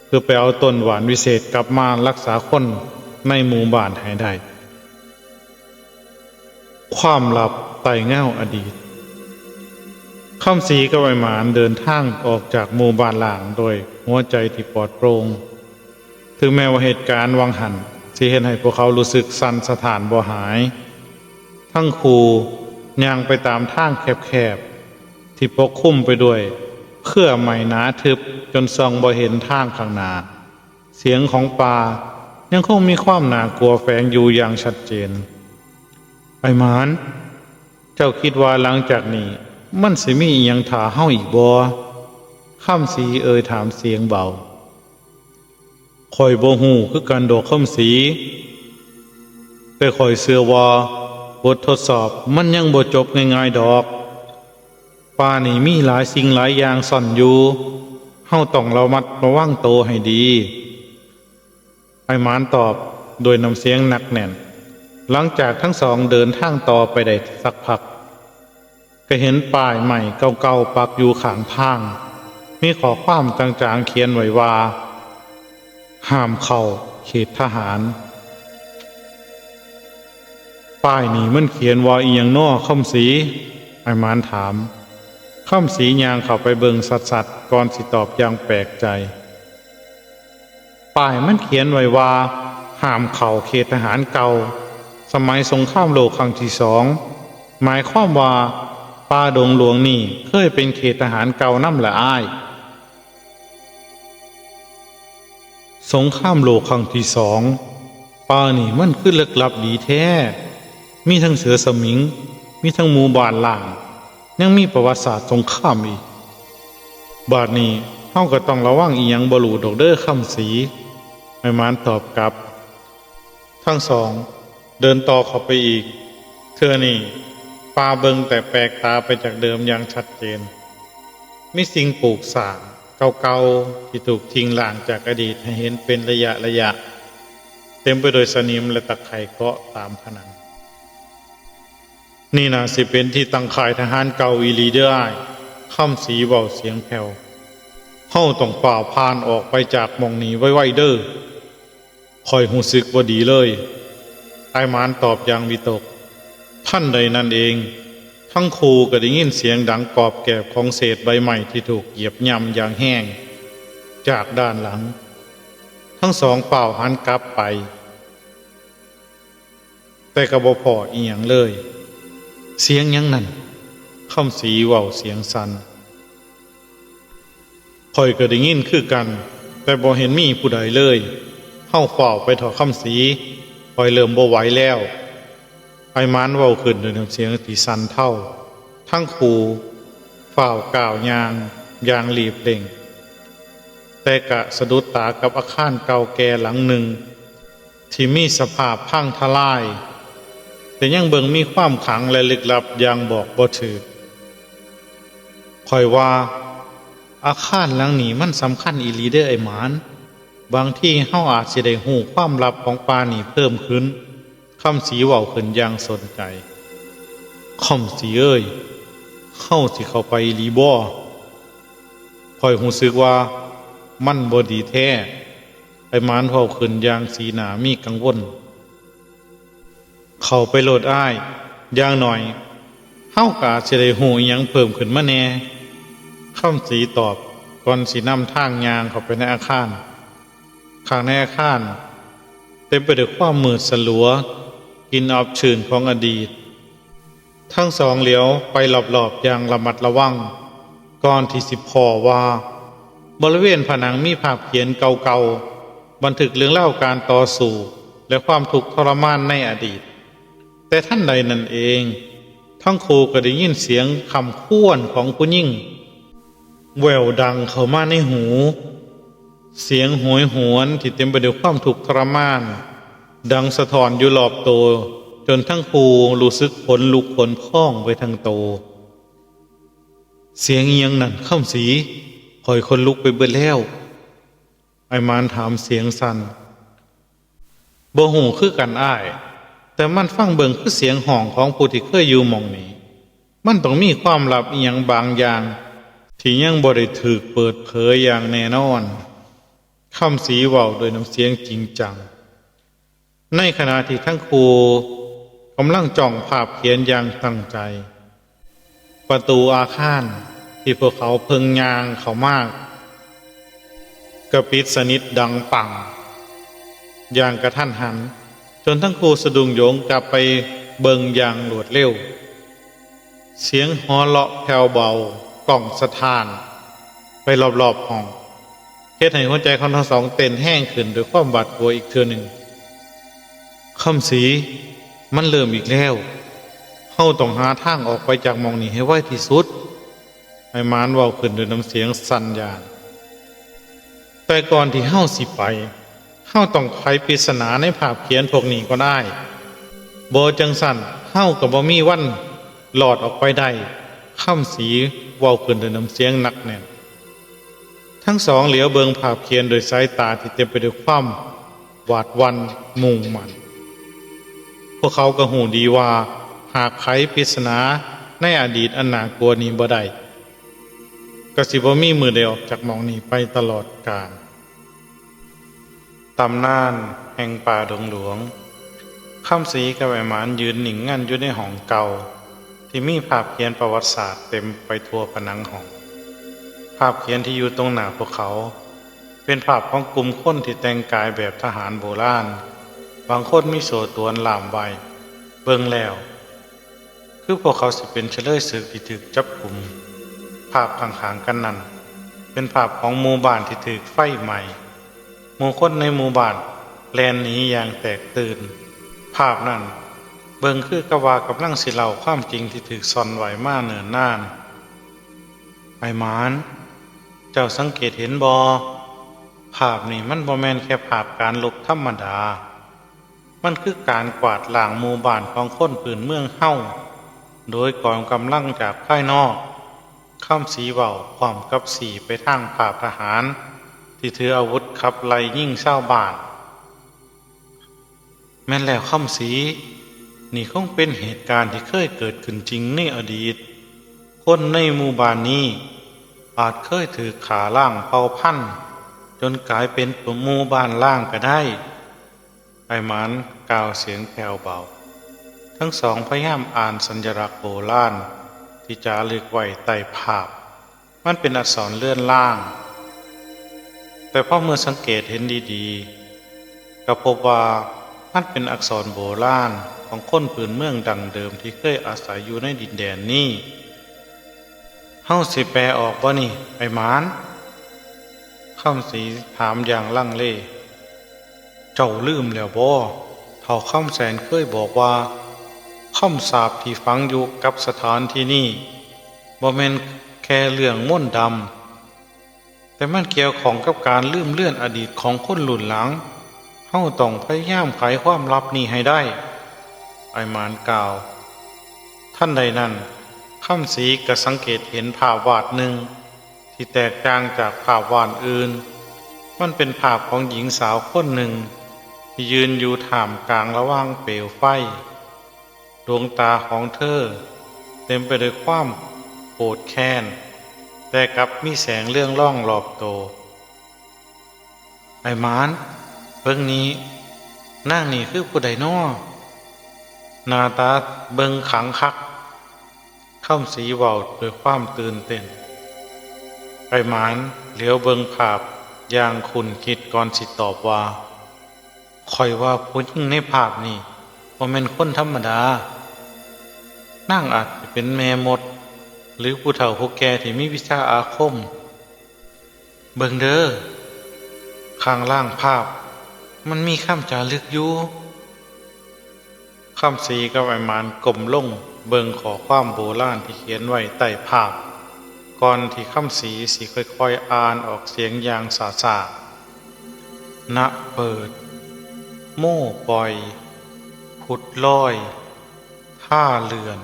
ເພື່ອໄປເອົາຕົ້ນຫວ່ານວິເສດກັບມາລັກສາຄົນໃນໝູ່ບ້ານໃຫ້ໄດ້. ຄວາມລັບໃຕ້ເງົາອະດີດ. ຄຳສີກັບອ້າຍໝານເດີນທາງອອກຈາກໝູ່ບ້ານລ້າງໂດຍຫົວໃຈທີ່ປອດໂປ່ງ. ເຖິງແມ່ນວ່າເຫດການຫວ່າງຫັ້ນຊິເຮັດໃຫ້ພວກເຂົາຮູ້ສຶກສັ່ນສະທ້ານບໍ່ຫາຍ, ທັງຄູ່ຍ່າງໄປຕາມທາງແຄບໆ ທີ່ປົກຄຸມໄປດ້ວຍເຄືອໄມ້ໜາທຶບ ຈົນສ່ອງບໍ່ເຫັນທາງຂ້າງໜ້າ. ສຽງຂອງປ່າຍັງຄົງມີຄວາມໜ້າກົວແຝງຢູ່ຢ່າງຊັດເຈນ. ອ້າຍໝານ, ເຈົ້າຄິດວ່າຫຼັງຈາກນີ້ມັນຊິມີອີ່ຫຍັງຖ້າເຮົາອີກບໍ່? ຄ ຄຳສີເອີ່ຍຖາມສຽງເບົາ. ຂ້ອຍບໍ່ຮູ້ຄືກັນດອກຄຳສີ, ແຕ່ຂ້ອຍເຊື່ອວ່າບົດທົດສອບມັນຍັງບໍ່ຈົບງ່າຍໆດອກ. ປ່ານີ້ມີຫຼາຍສິ່ງຫຼາຍຢ່າງຊ່ອນຢູ່, ເຮົາຕ້ອງລະມັດລະວັງໂຕໃຫ້ດີ. ອ້າຍໝານຕອບດ້ວຍນ້ຳສຽງໜັກແໜ້ນ. ຫຼັງຈາກທັງສອງເດີນທາງຕໍ່ໄປໄດ້ສັກພັກ, ກໍເຫັນປ້າຍໄມ້ເກົ່າໆປັກຢູ່ຂ້າງທາງ, ມີຂໍ້ຄວາມຈາງໆຂຽນໄວ້ວ່າ ຫ້າມເຂົ້າເຂດທະຫານ. ປ້າຍນີ້ມັນຂຽນວ່າອີ່ຫຍັງນໍຄຳສີ? ອ້າຍໝານຖາມ. ຄຳສີຍ່າງເຂົ້າໄປເບິ່ງຊັດໆ ກ່ອນຊິຕອບຢ່າງແປກໃຈ. ປ້າຍມັນຂຽນໄວ້ວ່າ ຫ້າມເຂົ້າເຂດທະຫານເກົ່າ ສະໄໝສົງຄາມໂລກຄັ້ງທີສອງ, ໝາຍຄວາມວ່າປ່າດົງຫຼວງນີ້ເຄີຍເປັນເຂດທະຫານເກົ່ານຳລະອ້າຍ. ສົງຄາມໂລກຄັ້ງທີສອງ, ປ່ານີ້ມັນຄືລຶກລັບດີແທ້, ມີທັງເສືອສະໝິງ, ມີທັງໝູ່ບ້ານລ້າງ, ຍັງມີປະຫວັດສາດສົງຄາມອີກ. ບາດນີ້ເຮົາກໍຕ້ອງລະວັງອີ່ຫຍັງບໍ່ຮູ້ດອກເດີຄຳສີ, ອ້າຍໝານຕອບກັບ. ທັງສອງເດີນຕໍ່ເຂົ້າໄປອີກ. ເທື່ອນີ້ປ່າເບິ່ງແຕກແປກຕາໄປຈາກເດີມຢ່າງຊັດເຈນ. ມີສິ່ງປູກສ້າງເກົ່າໆທີ່ຖືກຖິ້ມລ້າງຈາກອະດີດໃຫ້ເຫັນເປັນໄລຍະໆ, ເຕັມໄປດ້ວຍສະໜິມ ແລະ ຕະໄຄເກາະຕາມຜະໜັງ. ນີ້ໜ້າຊິເປັນທີ່ຕັ້ງຄ້າຍທະຫານເກົ່າອີ່ຫຼີເດີອ້າຍ, ຄຳສີເວົ້າສຽງແຜ່ວ. ເຮົາຕ້ອງຟ້າວຜ່ານອອກໄປຈາກໝ່ອງນີ້ໄວໆເດີ. ຂ້ອຍຮູ້ສຶກບໍ່ດີເລີຍ, ອ້າຍໝານຕອບຢ່າງວິຕົກ. ທັນໃດນັ້ນເອງ, ທັງຄູ່ກໍໄດ້ຍິນສຽງດັງກອບແກບຂອງເສດໃບໄມ້ທີ່ຖືກຢຽບຫຍ້ຳຢ່າງແຮງຈາກດ້ານຫຼັງ. ທັງສອງຟ້າວຫັນກັບໄປ, ແຕ່ກໍບໍ່ພໍ້ອີ່ຫຍັງເລີຍ. ສຽງຫຍັງນັ້ນ? ຄຳສີເວົ້າສຽງສັ່ນ. ຂ້ອຍກໍໄດ້ຍິນຄືກັນ, ແຕ່ບໍ່ເຫັນມີຜູ້ໃດເລີຍ. ເຮົາຟ້າວໄປເຖາະຄຳສີ, ຂ້ອຍເລີ່ມບໍ່ໄຫວແລ້ວ. ອ້າຍໝານເວົ້າຂຶ້ນດ້ວຍນ້ຳສຽງທີ່ສັ່ນເທົາ. ທັງຄູ່ຟ້າວກ້າວຍ່າງຢ່າງລີບເລັ່ງ, ແຕ່ກະສະດຸດຕາກັບອາຄານເກົ່າແກ່ຫຼັງໜຶ່ງ ທີ່ມີສະພາບພັງທະລາຍ, ແຕ່ຍັງເບິ່ງມີຄວາມຂລັງ ແລະ ລຶກລັບຢ່າງບອກບໍ່ຖືກ. ຂ້ອຍວ່າອາຄານຫຼັງນີ້ມັນສຳຄັນອີ່ຫຼີເດີອ້າຍໝານ. ບາງທີເຮົາອາດຊິໄດ້ຮູ້ຄວາມລັບຂອງປ່ານີ້ເພີ່ມຂຶ້ນ, ຄຳສີເວົ້າຂຶ້ນຢ່າງສົນໃຈ. ຄຳສີເອີຍ, ເຮົາຊິເຂົ້າໄປອີ່ຫຼີບໍ? ຂ້ອຍຮູ້ສຶກວ່າມັນບໍ່ດີແທ້. ອ້າຍໝານເວົ້າຂຶ້ນຢ່າງສີໜ້າມີກັງວົນ. ເຂົ້າໄປໂລດອ້າຍ, ຢ່າງໜ້ອຍເຮົາກໍອາດຊິໄດ້ຮູ້ອີ່ຫຍັງເພີ່ມຂຶ້ນມາແດ່, ຄຳສີຕອບກ່ອນຊິນຳທາງຍ່າງເຂົ້າໄປໃນອາຄານ. ຂ້າງໃນອາຄານເຕັມໄປດ້ວຍຄວາມມືດສະຫຼົວ, ກິ່ນອັບຊື່ນຂອງອະດີດ. ທັງສອງຫຼຽວໄປລອບໆຢ່າງລະມັດລະວັງ, ກ່ອນທີ່ຊິພໍ້ວ່າບໍລິເວນຜະໜັງມີພາບຂຽນເກົ່າໆ ບັນທຶກເລື່ອງລາວການຕໍ່ສູ້ ແລະ ຄວາມທຸກທໍລະມານໃນອະດີດ. ແຕ່ທັນໃດນັ້ນເອງ, ທັງຄູ່ກໍໄດ້ຍິນສຽງຄ້ຳຄວນຂອງຜູ້ຍິງ ແວ່ວດັງເຂົ້າມາໃນຫູ. ສຽງໂຫຍຫວນທີ່ເຕັມໄປດ້ວຍຄວາມທຸກທໍລະມານ ດັງສະທ້ອນຢູ່ລອບໂຕ, ຈົນທັງຄູ່ຮູ້ສຶກຂົນລຸກຂົນພອງໄປທັງໂຕ. ສຽງອີ່ຫຍັງນັ້ນຄຳສີ? ຂ້ອຍຂົນລຸກໄປເບິດແລ້ວ, ອ້າຍໝານຖາມສຽງສັ່ນ. ບໍ່ຮູ້ຄືກັນອ້າຍ, ແຕ່ມັນຟັງເບິ່ງຄືສຽງຮ້ອງຂອງຜູ້ທີ່ເຄີຍຢູ່ໝ່ອງນີ້. ມັນຕ້ອງມີຄວາມລັບອີ່ຫຍັງບາງຢ່າງທີ່ຍັງບໍ່ໄດ້ຖືກເປີດເຜີຍຢ່າງແນ່ນອນ, ຄຳສີເວົ້າດ້ວຍນ້ຳສຽງຈິງຈັງ. ໃນຂະນະທີ່ທັງຄູ່ກຳລັງຈ້ອງພາບຂຽນຢ່າງຕັ້ງໃຈ, ປະຕູອາຄານທີ່ພວກເຂົາເພິ່ງຍ່າງເຂົ້າມາ ກໍປິດສະໜິດດັງປັງຢ່າງກະທັນຫັນ, ຈົນທັງຄູ່ສະດຸ້ງໂຢງກັບໄປເບິ່ງຢ່າງລວດເລັວ. ສຽງຫົວເລາະແຜ່ວເບົາກ້ອງສະທ້ານໄປລອບໆຫ້ອງ, ເຮັດໃຫ້ຫົວໃຈຂອງທັງສອງເຕັ້ນແຮງຂຶ້ນດ້ວຍຄວາມຫວາດກົວອີກເທື່ອໜຶ່ງ. ຄຳສີ, ມັນເລີ່ມອີກແລ້ວ. ເຮົາຕ້ອງຫາທາງອອກໄປຈາກໝ່ອງນີ້ໃຫ້ໄວທີ່ສຸດ. ອ້າຍໝານເວົ້າຂຶ້ນດ້ວຍນ້ຳສຽງສັ່ນຢານ. ແຕ່ກ່ອນທີ່ເຮົາຊິໄປ, ເຮົາຕ້ອງໄຂປຣິດສະໜາໃນພາບຂຽນພວກນີ້ກ່ອນອ້າຍ. ບໍ່ຈັ່ງຊັ້ນເຮົາກໍບໍ່ມີວັນລອດອອກໄປໄດ້, ຄຳສີເວົ້າຂຶ້ນດ້ວຍນ້ຳສຽງໜັກແໜ້ນ. ທັງສອງຫຼຽວເບິ່ງພາບຂຽນດ້ວຍສາຍຕາທີ່ເຕັມໄປດ້ວຍຄວາມ ຫວາດຫວັ່ນມຸ້ງໝັ້ນ. ພວກເຂົາກໍຮູ້ດີວ່າ ຫາກໄຂປຣິດສະໜາໃນອະດີດອັນໜ້າກົວນີ້ບໍ່ໄດ້, ກໍຊິບໍ່ມີມື້ໄດ້ອອກຈາກໝ່ອງນີ້ໄປຕະຫຼອດການ. ຕຳນານແຫ່ງປ່າດົງຫຼວງ. ຄຳສີກັບອ້າຍໝານຢືນນິ່ງງັນຢູ່ໃນຫ້ອງເກົ່າ ທີ່ມີພາບຂຽນປະຫວັດສາດເຕັມໄປທົ່ວຜະໜັງຫ້ອງ. ພາບຂຽນທີ່ຢູ່ຕົງໜ້າພວກເຂົາ ເປັນພາບຂອງກຸ່ມຄົນທີ່ແຕ່ງກາຍແບບທະຫານໂບລານ, ບາງຄົນມີໂສ້ຕວນລ່າມໄວ້. ເບິ່ງແລ້ວ ຄືພວກເຂົາຊິເປັນຊະເລີຍເສິກທີ່ຖືກຈັບກຸມ. ພາບຂ້າງໆກັນນັ້ນ ເປັນພາບຂອງໝູ່ບ້ານທີ່ຖືກໄຟໄໝ້. ໝູ່ຄົນໃນໝູ່ບ້ານແລ່ນໜີຢ່າງແຕກຕື່ນ. ພາບນັ້ນເບິ່ງຄືກັບວ່າກຳລັງຊິເລົ່າຄວາມຈິງທີ່ຖືກຊ່ອນໄວ້ມາເນີນນານ. ອ້າຍໝານ, ເຈົ້າສັງເກດເຫັນບໍ່? ພາບນີ້ມັນບໍ່ແມ່ນແຄ່ພາບການລົບທຳມະດາ. ມັນຄືການກວາດລ້າງໝູ່ບ້ານຂອງຄົນພື້ນເມືອງເຮົາ ໂດຍກອງກຳລັງຈາກພາຍນອກ. ຄຳສີເວົ້າພ້ອມກັບຊີ້ໄປທາງພາບທະຫານທີ່ຖືອາວຸດຂັບໄລ່ຍິງຊາວບ້ານ. ແມ່ນແລ້ວຄຳສີ, ນີ້ຄົງເປັນເຫດການທີ່ເຄີຍເກີດຂຶ້ນຈິງໃນອະດີດ. ຄົນໃນໝູ່ບ້ານນີ້ອາດເຄີຍຖືກຂ້າລ້າງເຜົ່າພັນຈົນກາຍເປັນໝູ່ບ້ານລ້າງກໍໄດ້. ອ້າຍໝານກ່າວສຽງແຜ່ວເບົາ. ທັງສອງພະຍາຍາມອ່ານສັນຍະລັກໂບລານທີ່ຈາລຶກໄວ້ໃຕ້ພາບ. ມັນເປັນອັກສອນເລືອນລາງ, ແຕ່ພໍເມື່ອສັງເກດເຫັນດີໆ ກໍພົບວ່າມັນເປັນອັກສອນໂບລານຂອງຄົນພື້ນເມືອງດັ້ງເດີມທີ່ເຄີຍອາໄສຢູ່ໃນດິນແດນນີ້. ເຮົາຊິແປອອກບໍ່ນີ້ ອ້າຍໝານ? ຄຳສີຖາມຢ່າງລັງເລ. ເຈົ້າລືມແລ້ວບໍ່? ທ້າວຄຳແສນເຄີຍບອກວ່າ ຄຳສາບທີ່ຝັງຢູ່ກັບສະຖານທີ່ນີ້ ບໍ່ແມ່ນແຄ່ເລື່ອງມົນດຳ, ແຕ່ມັນກ່ຽວຂ້ອງກັບການລືມເລືອນອະດີດຂອງຄົນລຸ້ນຫຼັງ. ເຮົາຕ້ອງພະຍາຍາມໄຂຄວາມລັບນີ້ໃຫ້ໄດ້, ອ້າຍໝານກ່າວ. ທັນໃດນັ້ນ, ຄຳສີກໍສັງເກດເຫັນພາບວາດໜຶ່ງ ທີ່ແຕກຕ່າງຈາກພາບວາດອື່ນ. ມັນເປັນພາບຂອງຍິງສາວຄົນໜຶ່ງທີ່ຢືນຢູ່ທ່າມກາງລະຫວ່າງເປວໄຟ. ດວງຕາຂອງເທີເຕັມໄປດ້ວຍຄວາມໂກດແຄ້ນ, ແຕ່ກັບມີແສງເລືອງລອງລອບໂຕ. ອ້າຍໝານ, ເບິ່ງນີ້, ນາງນີ້ຄືຜູ້ໃດນໍ? ໜ້າຕາເບິ່ງຂັງຄັກ. ຄຳສີເວົ້າດ້ວຍຄວາມຕື່ນເຕັ້ນ. ອ້າຍໝານຫຼຽວເບິ່ງພາບຢ່າງຂຸ້ນຄິດກ່ອນຊິຕອບວ່າ, ຂ້ອຍວ່າຜູ້ຍິງໃນພາບນີ້ບໍ່ແມ່ນຄົນທຳມະດາ. ນາງອາດຈະເປັນແມ່ມົດ ຫຼື ຜູ້ເຖົ້າຜູ້ແກ່ທີ່ມີວິຊາອາຄົມ. ເບິ່ງເດີ, ຂ້າງລ່າງພາບມັນມີຄຳຈາລຶກຢູ່. ຄຳສີກັບອ້າຍໝານກົ້ມລົງເບິ່ງຂໍ້ຄວາມໂບລານທີ່ຂຽນໄວ້ໃຕ້ພາບ, ກ່ອນທີ່ຄຳສີຊິຄ່ອຍໆອ່ານອອກສຽງຢ່າງຊ້າໆ, ນະເປີດ, ໂມ້ປ່ອຍ, ຂຸດລອຍ, ທ່າເລື່ອນ,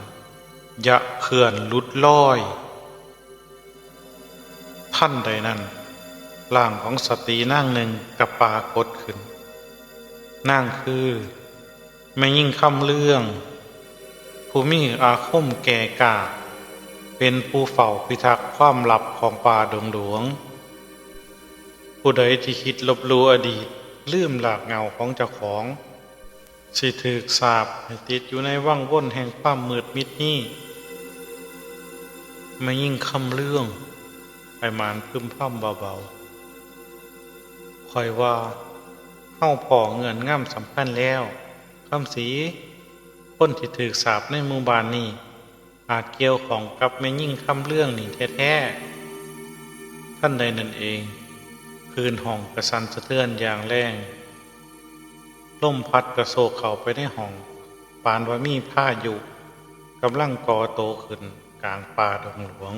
ຍະເຄື່ອນຫຼຸດລອຍ. ທັນໃດນັ້ນ, ຮ່າງຂອງສະຕີນາງໜຶ່ງກໍປາກົດຂຶ້ນ. ນາງຄືແມ່ຍິງຄຳເລື່ອງ ຜູ້ມີອາຄົມແກ່ກ້າ, ເປັນຜູ້ເຝົ້າພິທັກຄວາມລັບຂອງປ່າດົງຫຼວງ. ຜູ້ໃດທີ່ຄິດລົບຫຼູ່ອະດີດ, ລືມລາກເຫງົ້າຂອງເຈົ້າຂອງ, ຊິຖືກສາບໃຫ້ຕິດຢູ່ໃນວັງວົນແຫ່ງຄວາມມືດມິດນີ້. ແມ່ຍິງຄຳເລື່ອງ, ອ້າຍໝານພຶມພຳເບົາໆ. ຂ້ອຍວ່າເຮົາພໍ້ເງື່ອນງຳສຳຄັນແລ້ວ, ຄຳສີ. ຄົນທີ່ຖືກສາບໃນໝູ່ບ້ານນີ້ ອາດກ່ຽວຂ້ອງກັບແມ່ຍິງຄຳເລື່ອງນີ້ແທ້ໆ. ທັນໃດນັ້ນເອງ, ພື້ນຫ້ອງກະສັ່ນສະເທືອນຢ່າງແຮງ. ລົມພັດກະໂຊກເຂົ້າໄປໃນຫ້ອງ, ປານວ່າມີພາຍຸກຳລັງກໍ່ໂຕຂຶ້ນກາງປ່າດົງຫຼວງ.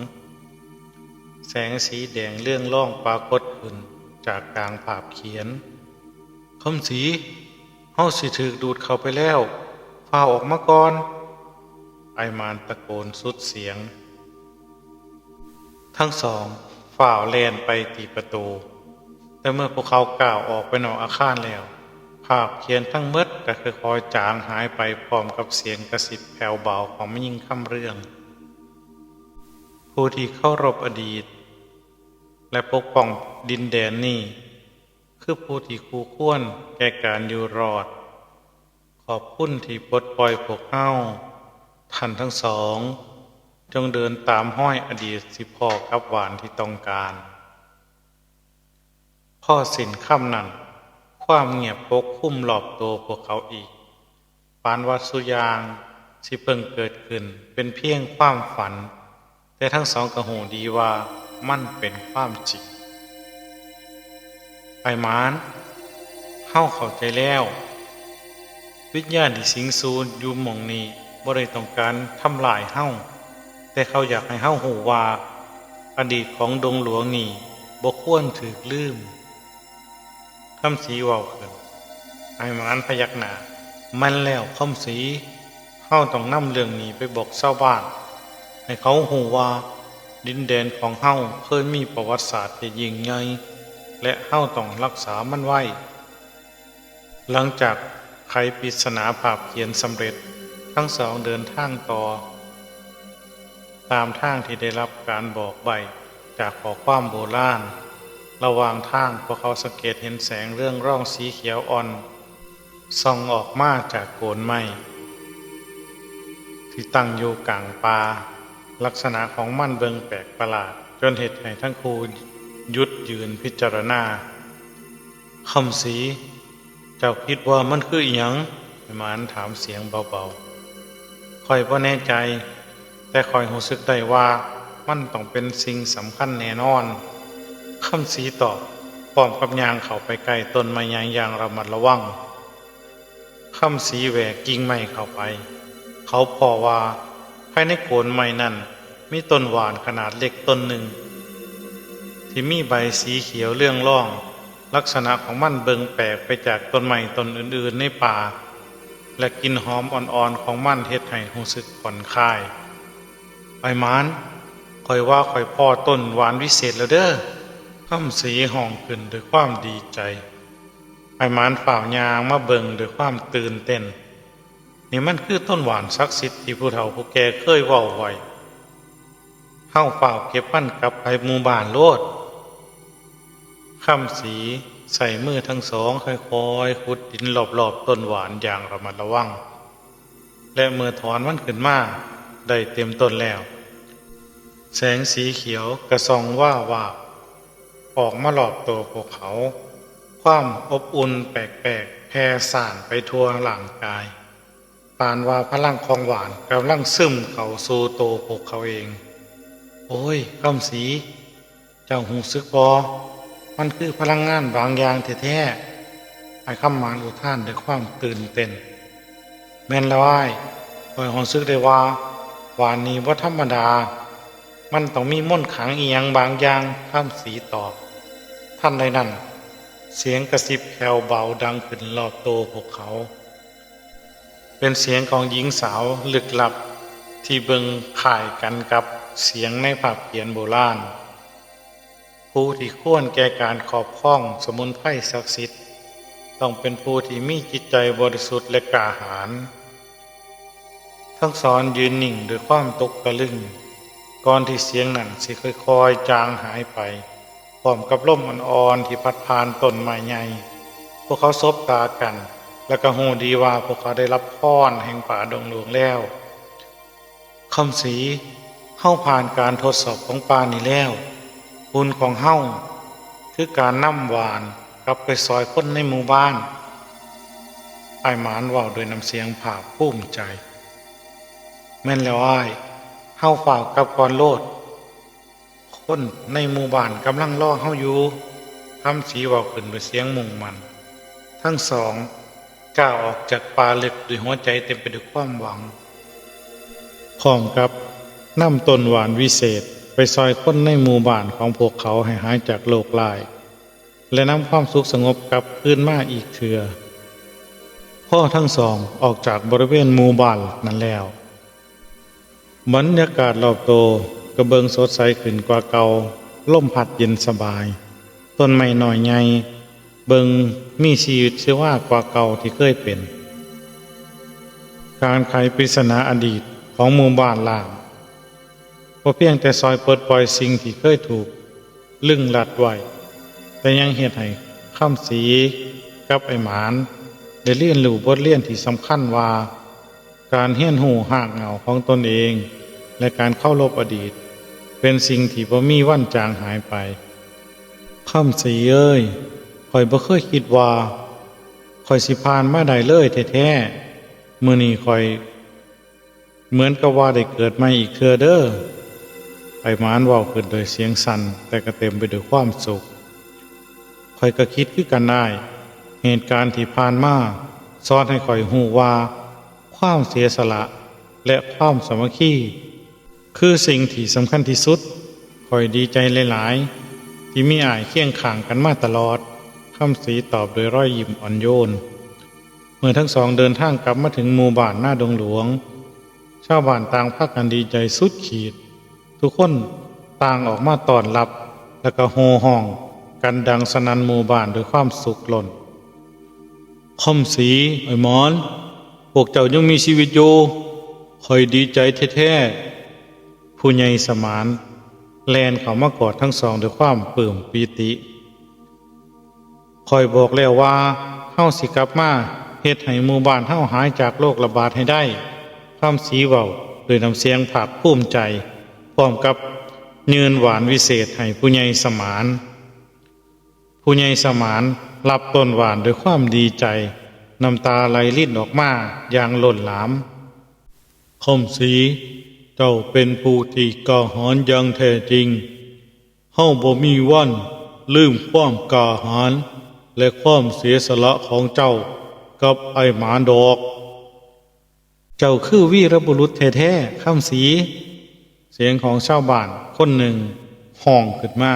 ແສງສີແດງເລືອງລອງປາກົດຂຶ້ນຈາກກາງພາບຂຽນ. ຄຳສີ, ເຮົາຊິຖືກດູດເຂົ້າໄປແລ້ວ, ຟ້າວອອກມາກ່ອນ! ອ້າຍໝານຕະໂກນສຸດສຽງ. ທັງສອງຟ້າວແລ່ນໄປທີ່ປະຕູ, ແຕ່ເມື່ອພວກເຂົາກ້າວອອກໄປນອກອາຄານແລ້ວ, ພາບຂຽນທັງໝົດກໍຄ່ອຍໆຈາງຫາຍໄປພ້ອມກັບສຽງກະຊິບແຜ່ວເບົາຂອງແມ່ຍິງຄຳເລື່ອງ. ຜູ້ທີ່ເຄົາລົບອະດີດ ແລະ ປົກປ້ອງດິນແດນນີ້ ຄືຜູ້ທີ່ຄູ່ຄວນແກ່ການຢູ່ລອດ. ຂອບຄຸນທີ່ປົດປ່ອຍພວກເຮົາ. ທ່ານທັງສອງ ຈົ່ງເດີນຕາມຮອຍອະດີດ ຊິພໍ້ກັບຫວານທີ່ຕ້ອງການ. ພໍ້ສິ້ນຄຳນັ້ນ, ຄວາມງຽບປົກຄຸມລອບຕົວພວກເຂົາອີກ. ປານວ່າສູ່ຢ່າງຊິເພິ່ງເກີດຂຶ້ນເປັນພຽງຄວາມຝັນ, ແຕ່ທັງສອງກໍຮູ້ດີວ່າມັນເປັນຄວາມຈິງ. ອ້າຍໝານ, ເຮົາເຂົ້າໃຈແລ້ວ. ວິນຍານທີ່ສິງສູ່ຢູ່ໝ່ອງນີ້ບໍ່ໄດ້ຕ້ອງການທຳລາຍເຮົາ, ແຕ່ເຂົາຢາກໃຫ້ເຮົາຮູ້ວ່າອະດີດຂອງດົງຫຼວງນີ້ບໍ່ຄວນຖືກລືມ. ຄຳສີເວົ້າຂຶ້ນ. ອ້າຍໝານພະຍັກໜ້າ. ແມ່ນແລ້ວຄຳສີ, ເຮົາຕ້ອງນຳເລື່ອງນີ້ໄປບອກຊາວບ້ານ, ໃຫ້ເຂົາຮູ້ວ່າດິນແດນຂອງເຮົາເຄີຍມີປະຫວັດສາດທີ່ຍິ່ງໃຫຍ່ ແລະ ເຮົາຕ້ອງຮັກສາມັນໄວ້. ຫຼັງຈາກໄຂປິດສະໜາພາບຂຽນສຳເລັດ, ທັງສອງເດີນທາງຕໍ່ ຕາມທາງທີ່ໄດ້ຮັບການບອກໃບ້ຈາກຂໍ້ຄວາມໂບລານ. ລະຫວ່າງທາງ, ພວກເຂົາສັງເກດເຫັນແສງເຮືອງຣອງສີຂຽວອ່ອນສ່ອງອອກມາຈາກໂກນໄມ້ທີ່ຕັ້ງຢູ່ກາງປ່າ. ລັກສະນະຂອງມັນເບິ່ງແປກປະຫຼາດ, ຈົນເຮັດໃຫ້ທັງຄູ່ຢຸດຢືນພິຈາລະນາ. ຄຳສີ, ເຈົ້າຄິດວ່າມັນຄືອີ່ຫຍັງ? ອ້າຍໝານຖາມສຽງເບົາໆ. ຂ້ອຍບໍ່ແນ່ໃຈ, ແຕ່ຂ້ອຍຮູ້ສຶກໄດ້ວ່າມັນຕ້ອງເປັນສິ່ງສຳຄັນແນ່ນອນ, ຄຳສີຕອບ, ພ້ອມກັບຍ່າງເຂົ້າໄປໃກ້ຕົ້ນໄມ້ໃຫຍ່ຢ່າງລະມັດລະວັງ. ຄຳສີແຫວກກິ່ງໄມ້ເຂົ້າໄປ. ເຂົາພໍ້ວ່າພາຍໃນໂກນໄມ້ນັ້ນມີຕົ້ນຫວານຂະໜາດເລັກຕົ້ນໜຶ່ງ ທີ່ມີໃບສີຂຽວເຫຼືອງລອງ. ລັກສະນະຂອງມັນເບິ່ງແປກໄປຈາກຕົ້ນໄມ້ຕົ້ນອື່ນໆໃນປ່າ ແລະ ກິ່ນຫອມອ່ອນໆຂອງມັນເຮັດໃຫ້ຮູ້ສຶກຜ່ອນຄາຍ. ອ້າຍໝານ, ຂ້ອຍວ່າຂ້ອຍພໍ້ຕົ້ນຫວານວິເສດແລ້ວເດີ້! ຄຳສີຮ້ອງຂຶ້ນດ້ວຍຄວາມດີໃຈ. ອ້າຍໝານຟ້າວຍ່າງມາເບິ່ງດ້ວຍຄວາມຕື່ນເຕັ້ນ. ນີ້ມັນຄືຕົ້ນຫວານສັກສິດທີ່ຜູ້ເຖົ້າຜູ້ແກ່ເຄີຍເວົ້າໄວ້. ເຮົາຟ້າວເກັບມັນກັບໄປໝູ່ບ້ານໂລດ. ຄຳສີໃຊ້ມືທັງສອງຄ່ອຍໆຂຸດດິນລອບໆຕົ້ນຫວານຢ່າງລະມັດລະວັງ ແລະ ເມື່ອຖອນມັນຂຶ້ນມາໄດ້ເຕັມຕົ້ນແລ້ວ, ແສງສີຂຽວກະສ່ອງວາວວາບອອກມາລອບຕົວພວກເຂົາ. ຄວາມອົບອຸ່ນແປກໆແຜ່ສ້ານໄປທົ່ວຮ່າງກາຍ. ປານວ່າພະລັງຂອງຫວານກຳລັງຊຶມເຂົ້າສູ່ໂຕພວກເຂົາເອງ. ໂອ້ຍ, ຄຳສີ, ເຈົ້າຮູ້ສຶກບໍ່? ມັນຄືພະລັງງານບາງຢ່າງແທ້ໆ. ອ້າຍຄຳໝານອຸທານດ້ວຍຄວາມຕື່ນເຕັ້ນ. ແມ່ນແລ້ວອ້າຍ, ຂ້ອຍຮູ້ສຶກໄດ້ວ່າຫວານນີ້ບໍ່ທຳມະດາ. ມັນຕ້ອງມີມົນຂັງອີ່ຫຍັງບາງຢ່າງ, ຄຳສີຕອບ. ທັນໃດນັ້ນ, ສຽງກະຊິບແຜ່ວເບົາດັງຂຶ້ນລອບໂຕພວກເຂົາ. ເປັນສຽງຂອງຍິງສາວລຶກລັບທີ່ເບິ່ງຄ້າຍກັນກັບສຽງໃນພາບຂຽນໂບລານ. ຜູ້ທີ່ຄວນແກ່ການຄອບຄອງສະໝຸນໄພສັກສິດ ຕ້ອງເປັນຜູ້ທີ່ມີຈິດໃຈບໍລິສຸດ ແລະ ກ້າຫານ. ທັງສອງຢືນນິ່ງດ້ວຍຄວາມຕົກຕະລຶງ ກ່ອນທີ່ສຽງນັ້ນຊິຄ່ອຍໆຈາງຫາຍໄປ. ພ້ອມກັບລົມອ່ອນໆທີ່ພັດຜ່ານຕົ້ນໄມ້ໃຫຍ່, ພວກເຂົາສົບຕາກັນ ແລະ ກໍຮູ້ດີວ່າພວກເຂົາໄດ້ຮັບພອນແຫ່ງປ່າດົງໂລ່ງແລ້ວ. ຄຳສີ, ເຮົາຜ່ານການທົດສອບຂອງປ່ານີ້ແລ້ວ. ບຸນຂອງເຮົາຄືການນຳຫວານກັບໄປຊ່ອຍຄົນໃນໝູ່ບ້ານ. ອ້າຍໝານເວົ້າດ້ວຍນ້ຳສຽງພາກພູມໃຈ. ແມ່ນແລ້ວອ້າຍ, ເຮົາຟ້າວກັບກ່ອນໂລດ. ຄົນໃນໝູ່ບ້ານກຳລັງລໍເຮົາຢູ່, ຄຳສີເວົ້າຂຶ້ນດ້ວຍສຽງມຸ່ງໝັ້ນ. ທັງສອງກ້າວອອກຈາກປ່າເລິກດ້ວຍຫົວໃຈເຕັມໄປດ້ວຍຄວາມຫວັງ, ພ້ອມກັບນຳຕົ້ນຫວານວິເສດ ໄປຊ່ອຍຄົນໃນໝູ່ບ້ານຂອງພວກເຂົາໃຫ້ຫາຍຈາກໂລກຮ້າຍ ແລະນຳຄວາມສຸກສະຫງົບກັບຄືນມາອີກເທື່ອ. ພໍທັງສອງອອກຈາກບໍລິເວນໝູ່ບ້ານນັ້ນແລ້ວ, ບັນຍາກາດລອບໂຕກໍເບິ່ງສົດໃສຂຶ້ນກວ່າເກົ່າ, ລົມພັດເຢັນສະບາຍ, ຕົ້ນໄມ້ນ້ອຍໃຫຍ່ເບິ່ງມີຊີວິດຊີວາກວ່າເກົ່າທີ່ເຄີຍເປັນ. ການໄຂປຣິດສະໜາອະດີດຂອງໝູ່ບ້ານລ້າງ ບໍ່ພຽງແຕ່ຊ່ອຍປົດປ່ອຍສິ່ງທີ່ເຄີຍຖືກລຶງລັດໄວ້, ແຕ່ຍັງເຮັດໃຫ້ຄຳສີກັບໄອ້ໝານໄດ້ຮຽນຮູ້ບົດຮຽນທີ່ສຳຄັນວ່າ ການຮຽນຮູ້ຮາກເຫງົ້າຂອງຕົນເອງ ແລະ ການເຄົາລົບອະດີດ ເປັນສິ່ງທີ່ບໍ່ມີວັນຈາງຫາຍໄປ. ຄຳສີເອີຍ, ຂ້ອຍບໍ່ເຄີຍຄິດວ່າ ຂ້ອຍຊິຜ່ານມາໄດ້ເລີຍແທ້ໆ. ມື້ນີ້ຂ້ອຍ ເໝືອນກັບວ່າໄດ້ເກີດໃໝ່ອີກເທື່ອເດີ້. ໄອ້ໝານເວົ້າຂຶ້ນດ້ວຍສຽງສັ່ນ ແຕ່ກໍເຕັມໄປດ້ວຍຄວາມສຸກ. ຂ້ອຍກໍຄິດຄືກັນອ້າຍ. ເຫດການທີ່ຜ່ານມາສອນໃຫ້ຂ້ອຍຮູ້ວ່າ ຄວາມເສຍສະຫຼະ ແລະ ຄວາມສາມັກຄີ ຄືສິ່ງທີ່ສຳຄັນທີ່ສຸດ. ຂ້ອຍດີໃຈຫຼາຍໆ ທີ່ມີອ້າຍຄຽງຂ້າງກັນມາຕະຫຼອດ, ຄຳສີຕອບດ້ວຍຮອຍຍິ້ມອ່ອນໂຍນ. ເມື່ອທັງສອງເດີນທາງກັບມາເຖິງໝູ່ບ້ານນາດົງຫຼວງ, ຊາວບ້ານຕ່າງພາກັນດີໃຈສຸດຂີດ. ທຸກຄົນຕ່າງອອກມາຕ້ອນຮັບ ແລະກໍໂຫ່ຮ້ອງກັນດັງສະໜັ່ນໝູ່ບ້ານດ້ວຍຄວາມສຸກລົ້ນ. ຄຳສີ, ໄອ້ໝານ, ພວກເຈົ້າຍັງມີຊີວິດຢູ່, ຂ້ອຍດີໃຈແທ້ໆ. ຜູ້ໃຫຍ່ສະໝານແລ່ນເຂົ້າມາກອດທັງສອງດ້ວຍຄວາມປຶ້ມປີຕິ. ຂ້ອຍບອກແລ້ວວ່າ ເຮົາຊິກັບມາເຮັດໃຫ້ໝູ່ບ້ານເຮົາຫາຍຈາກໂລກລະບາດໃຫ້ໄດ້, ຄຳສີເວົ້າດ້ວຍນ້ຳສຽງພາກພູມໃຈ ພ້ອມກັບຍື່ນຫວ່ານວິເສດໃຫ້ຜູ້ໃຫຍ່ສະໝານ. ຜູ້ໃຫຍ່ສະໝານຮັບຕົ້ນຫວ່ານດ້ວຍຄວາມດີໃຈ, ນ້ຳຕາໄຫຼລິນອອກມາຢ່າງລົ້ນຫຼາມ. ຄຳສີ, ເຈົ້າເປັນຜູ້ທີ່ກ້າຫານຢ່າງແທ້ຈິງ. ເຮົາບໍ່ມີວັນລືມຄວາມກ້າຫານ ແລະ ຄວາມເສຍສະຫຼະຂອງເຈົ້າກັບອ້າຍໝານດອກ. ເຈົ້າຄືວີລະບຸລຸດແທ້ໆ, ຄຳສີ. ສຽງຂອງຊາວບ້ານຄົນໜຶ່ງຮ້ອງຂຶ້ນມາ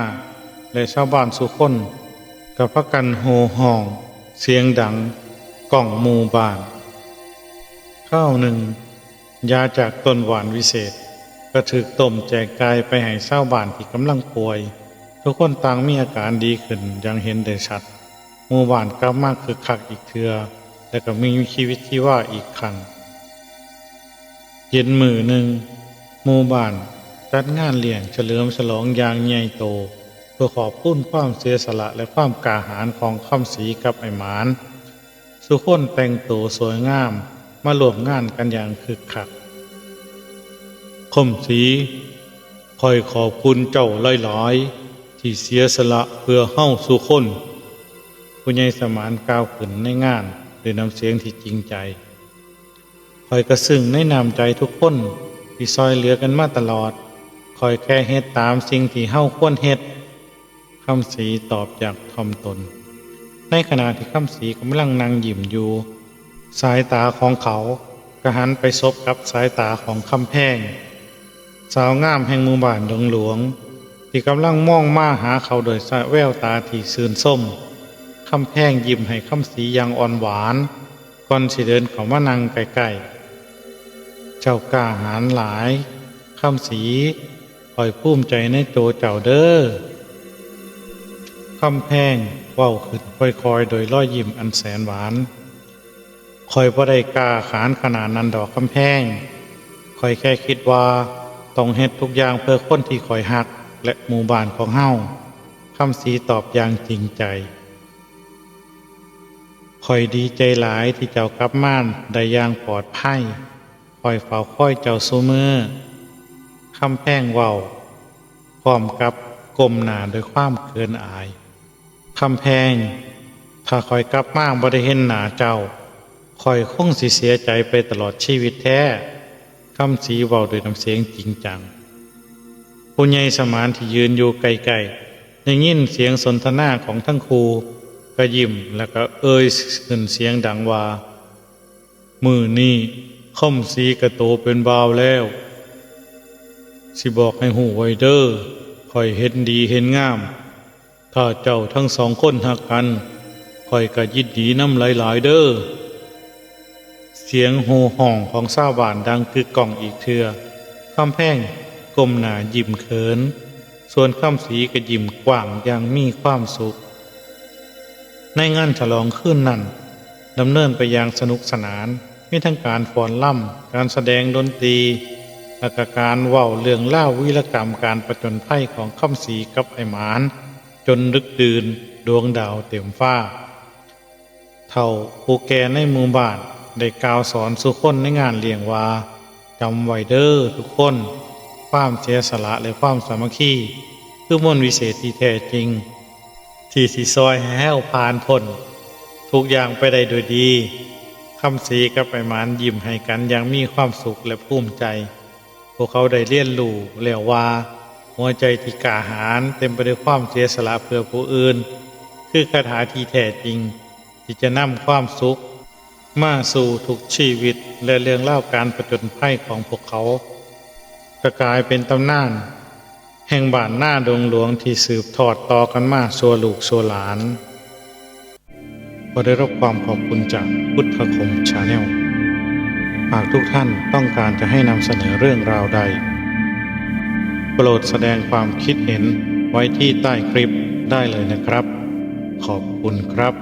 ແລະ ຊາວບ້ານສູ່ຄົນກໍພາກັນໂຫ່ຮ້ອງສຽງດັງກ້ອງໝູ່ບ້ານ. ຄາວໜຶ່ງ ຢາຈາກຕົ້ນຫວ່ານວິເສດກໍຖືກຕົ້ມແຈກຈ່າຍໄປໃຫ້ຊາວບ້ານທີ່ກຳລັງປ່ວຍ. ທຸກຄົນຕ່າງມີອາການດີຂຶ້ນຢ່າງເຫັນໄດ້ຊັດ. ໝູ່ບ້ານກັບມາຄຶກຄັກອີກເທື່ອ ແລະ ກໍມີຊີວິດຊີວາອີກຄັ້ງ. ເຢັນມື້ໜຶ່ງ, ໝູ່ບ້ານຈັດງານລ້ຽງສະເຫຼີມສະຫຼອງຢ່າງໃຫຍ່ໂຕ ເພື່ອຂອບຄຸນຄວາມເສຍສະຫຼະ ແລະ ຄວາມກ້າຫານຂອງຄຳສີກັບໄອ້ໝານ. ສູ່ຄົນແຕ່ງໂຕສວຍງາມມາຮ່ວມງານກັນຢ່າງຄຶກຄັກ. ຄຳສີ, ຂ້ອຍຂອບຄຸນເຈົ້າຫຼາຍໆ ທີ່ເສຍສະຫຼະເພື່ອເຮົາສູ່ຄົນ. ຜູ້ໃຫຍ່ສະໝານກ່າວຂຶ້ນໃນງານດ້ວຍນ້ຳສຽງທີ່ຈິງໃຈ. ຂ້ອຍກະຊຶ້ງໃນນ້ຳໃຈທຸກຄົນທີ່ຊ່ອຍເຫຼືອກັນມາຕະຫຼອດ. ຂ້ອຍແຄ່ເຮັດຕາມສິ່ງທີ່ເຮົາຄວນເຮັດ. ຄຳສີຕອບຢ່າງຖ່ອມຕົນ. ໃນຂະນະທີ່ຄຳສີກຳລັງນັ່ງຍິ້ມຢູ່, ສາຍຕາຂອງເຂົາກະຫັນໄປສົບກັບສາຍຕາຂອງຄຳແພງ, ສາວງາມແຫ່ງໝູ່ບ້ານດົງຫຼວງ ທີ່ກຳລັງມອງມາຫາເຂົາດ້ວຍສາຍແວວຕາທີ່ຊື່ນຊົມ. ຄຳແພງຍິ້ມໃຫ້ຄຳສີຢ່າງອ່ອນຫວານ ກ່ອນຊິເດີນເຂົ້າມານັ່ງໃກ້ໆ. ເຈົ້າກ້າຫານຫຼາຍ, ຄຳສີ. ຂ້ອຍພູມໃຈໃນໂຕເຈົ້າເດີ້. ຄຳແພງເວົ້າຂຶ້ນຄ່ອຍໆ ໂດຍລອຍຍິ້ມອັນແສນຫວານ. ຂ້ອຍບໍ່ໄດ້ກ້າຫານຂະໜາດນັ້ນດອກຄຳແພງ. ຂ້ອຍແຄ່ຄິດວ່າຕ້ອງເຮັດທຸກຢ່າງເພື່ອຄົນທີ່ຂ້ອຍຮັກ ແລະ ໝູ່ບ້ານຂອງເຮົາ. ຄຳສີຕອບຢ່າງຈິງໃຈ. ຂ້ອຍດີໃຈຫຼາຍທີ່ເຈົ້າກັບມາໄດ້ຢ່າງປອດໄພ. ຂ້ອຍເຝົ້າຄອຍເຈົ້າຊຸມື້. ຄຳແພງເວົ້າພ້ອມກັບກົ້ມໜ້າດ້ວຍຄວາມເຂີນອາຍ. ຄຳແພງ, ຖ້າຂ້ອຍກັບມາບໍ່ໄດ້ເຫັນໜ້າເຈົ້າ, ຂ້ອຍຄົງຊິເສຍໃຈໄປຕະຫຼອດຊີວິດແທ້. ຄຳສີເວົ້າດ້ວຍນ້ຳສຽງຈິງຈັງ. ຜູ້ໃຫຍ່ສະໝານທີ່ຢືນຢູ່ໃກ້ໆ ໄດ້ຍິນສຽງສົນທະນາຂອງທັງຄູ່ ກະຍິ້ມ ແລະ ກະເອີ່ຍຂຶ້ນສຽງດັງວ່າ, ມື້ນີ້ຄຳສີກະໂຕເປັນບ່າວແລ້ວ. ຊິບອກໃຫ້ຮູ້ໄວ້ເດີ, ຂ້ອຍເຫັນດີເຫັນງາມ. ຖ້າເຈົ້າທັງສອງຄົນຮັກກັນ, ຂ້ອຍກໍຍິນດີນຳຫຼາຍໆເດີ. ສຽງໂຫ່ຮ້ອງຂອງຊາວບ້ານດັງກຶກກ້ອງອີກເທື່ອ. ຄຳແພງກົ້ມໜ້າຍິ້ມເຂີນ, ສ່ວນຄຳສີກໍຍິ້ມກວ້າງຢ່າງມີຄວາມສຸກ. ໃນງານສະຫຼອງຄືນນັ້ນ ດຳເນີນໄປຢ່າງສະໜຸກສະໜານ, ມີທັງການຟ້ອນລຳ, ການສະແດງດົນຕີ ແລະ ກະການເວົ້າເລື່ອງລາວວີລະກຳການປະຈົນໄພຂອງຄຳສີກັບອ້າຍໝານ ຈົນດຶກດື່ນ, ດວງດາວເຕັມຟ້າ. ເຖົ້າຜູ້ແກ່ໃນໝູ່ບ້ານໄດ້ກ່າວສອນສູ່ຄົນໃນງານລ້ຽງວ່າ, ຈຳໄວ້ເດີທຸກຄົນ, ຄວາມເສຍສະຫຼະ ແລະ ຄວາມສາມັກຄີ ຄືມົນວິເສດທີ່ແທ້ຈິງ ທີ່ຊິຊ່ອຍໃຫ້ເຮົາຜ່ານພົ້ນທຸກຢ່າງໄປໄດ້ດ້ວຍດີ. ຄຳສີກັບອ້າຍໝານຍິ້ມໃຫ້ກັນຢ່າງມີຄວາມສຸກ ແລະ ພູມໃຈ. ພວກເຂົາໄດ້ຮຽນຮູ້ແລ້ວວ່າ, ຫົວໃຈທີ່ກ້າຫານເຕັມໄປດ້ວຍຄວາມເສຍສະຫຼະເພື່ອຜູ້ອື່ນ ຄືຄາຖາທີ່ແທ້ຈິງ ທີ່ຈະນຳຄວາມສຸກມາສູ່ທຸກຊີວິດ ແລະ ເລື່ອງລາວການປະຈົນໄພຂອງພວກເຂົາ ກໍກາຍເປັນຕຳນານແຫ່ງບ້ານນາດົງຫຼວງທີ່ສືບທອດຕໍ່ກັນມາຊົ່ວລູກຊົ່ວຫຼານ. ຂໍໄດ້ຮັບຄວາມຂອບຄຸນຈາກພຸດທະຄົມ Channel. ຫາກທຸກທ່ານຕ້ອງການຈະໃຫ້ນຳສະເໜີເລື່ອງລາວໃດ, ໂປດສະແດງຄວາມຄິດເຫັນໄວ້ທີ່ໃຕ້ຄລິບໄດ້ເລີຍນະຄັບ. ຂອບຄຸນຄັບ.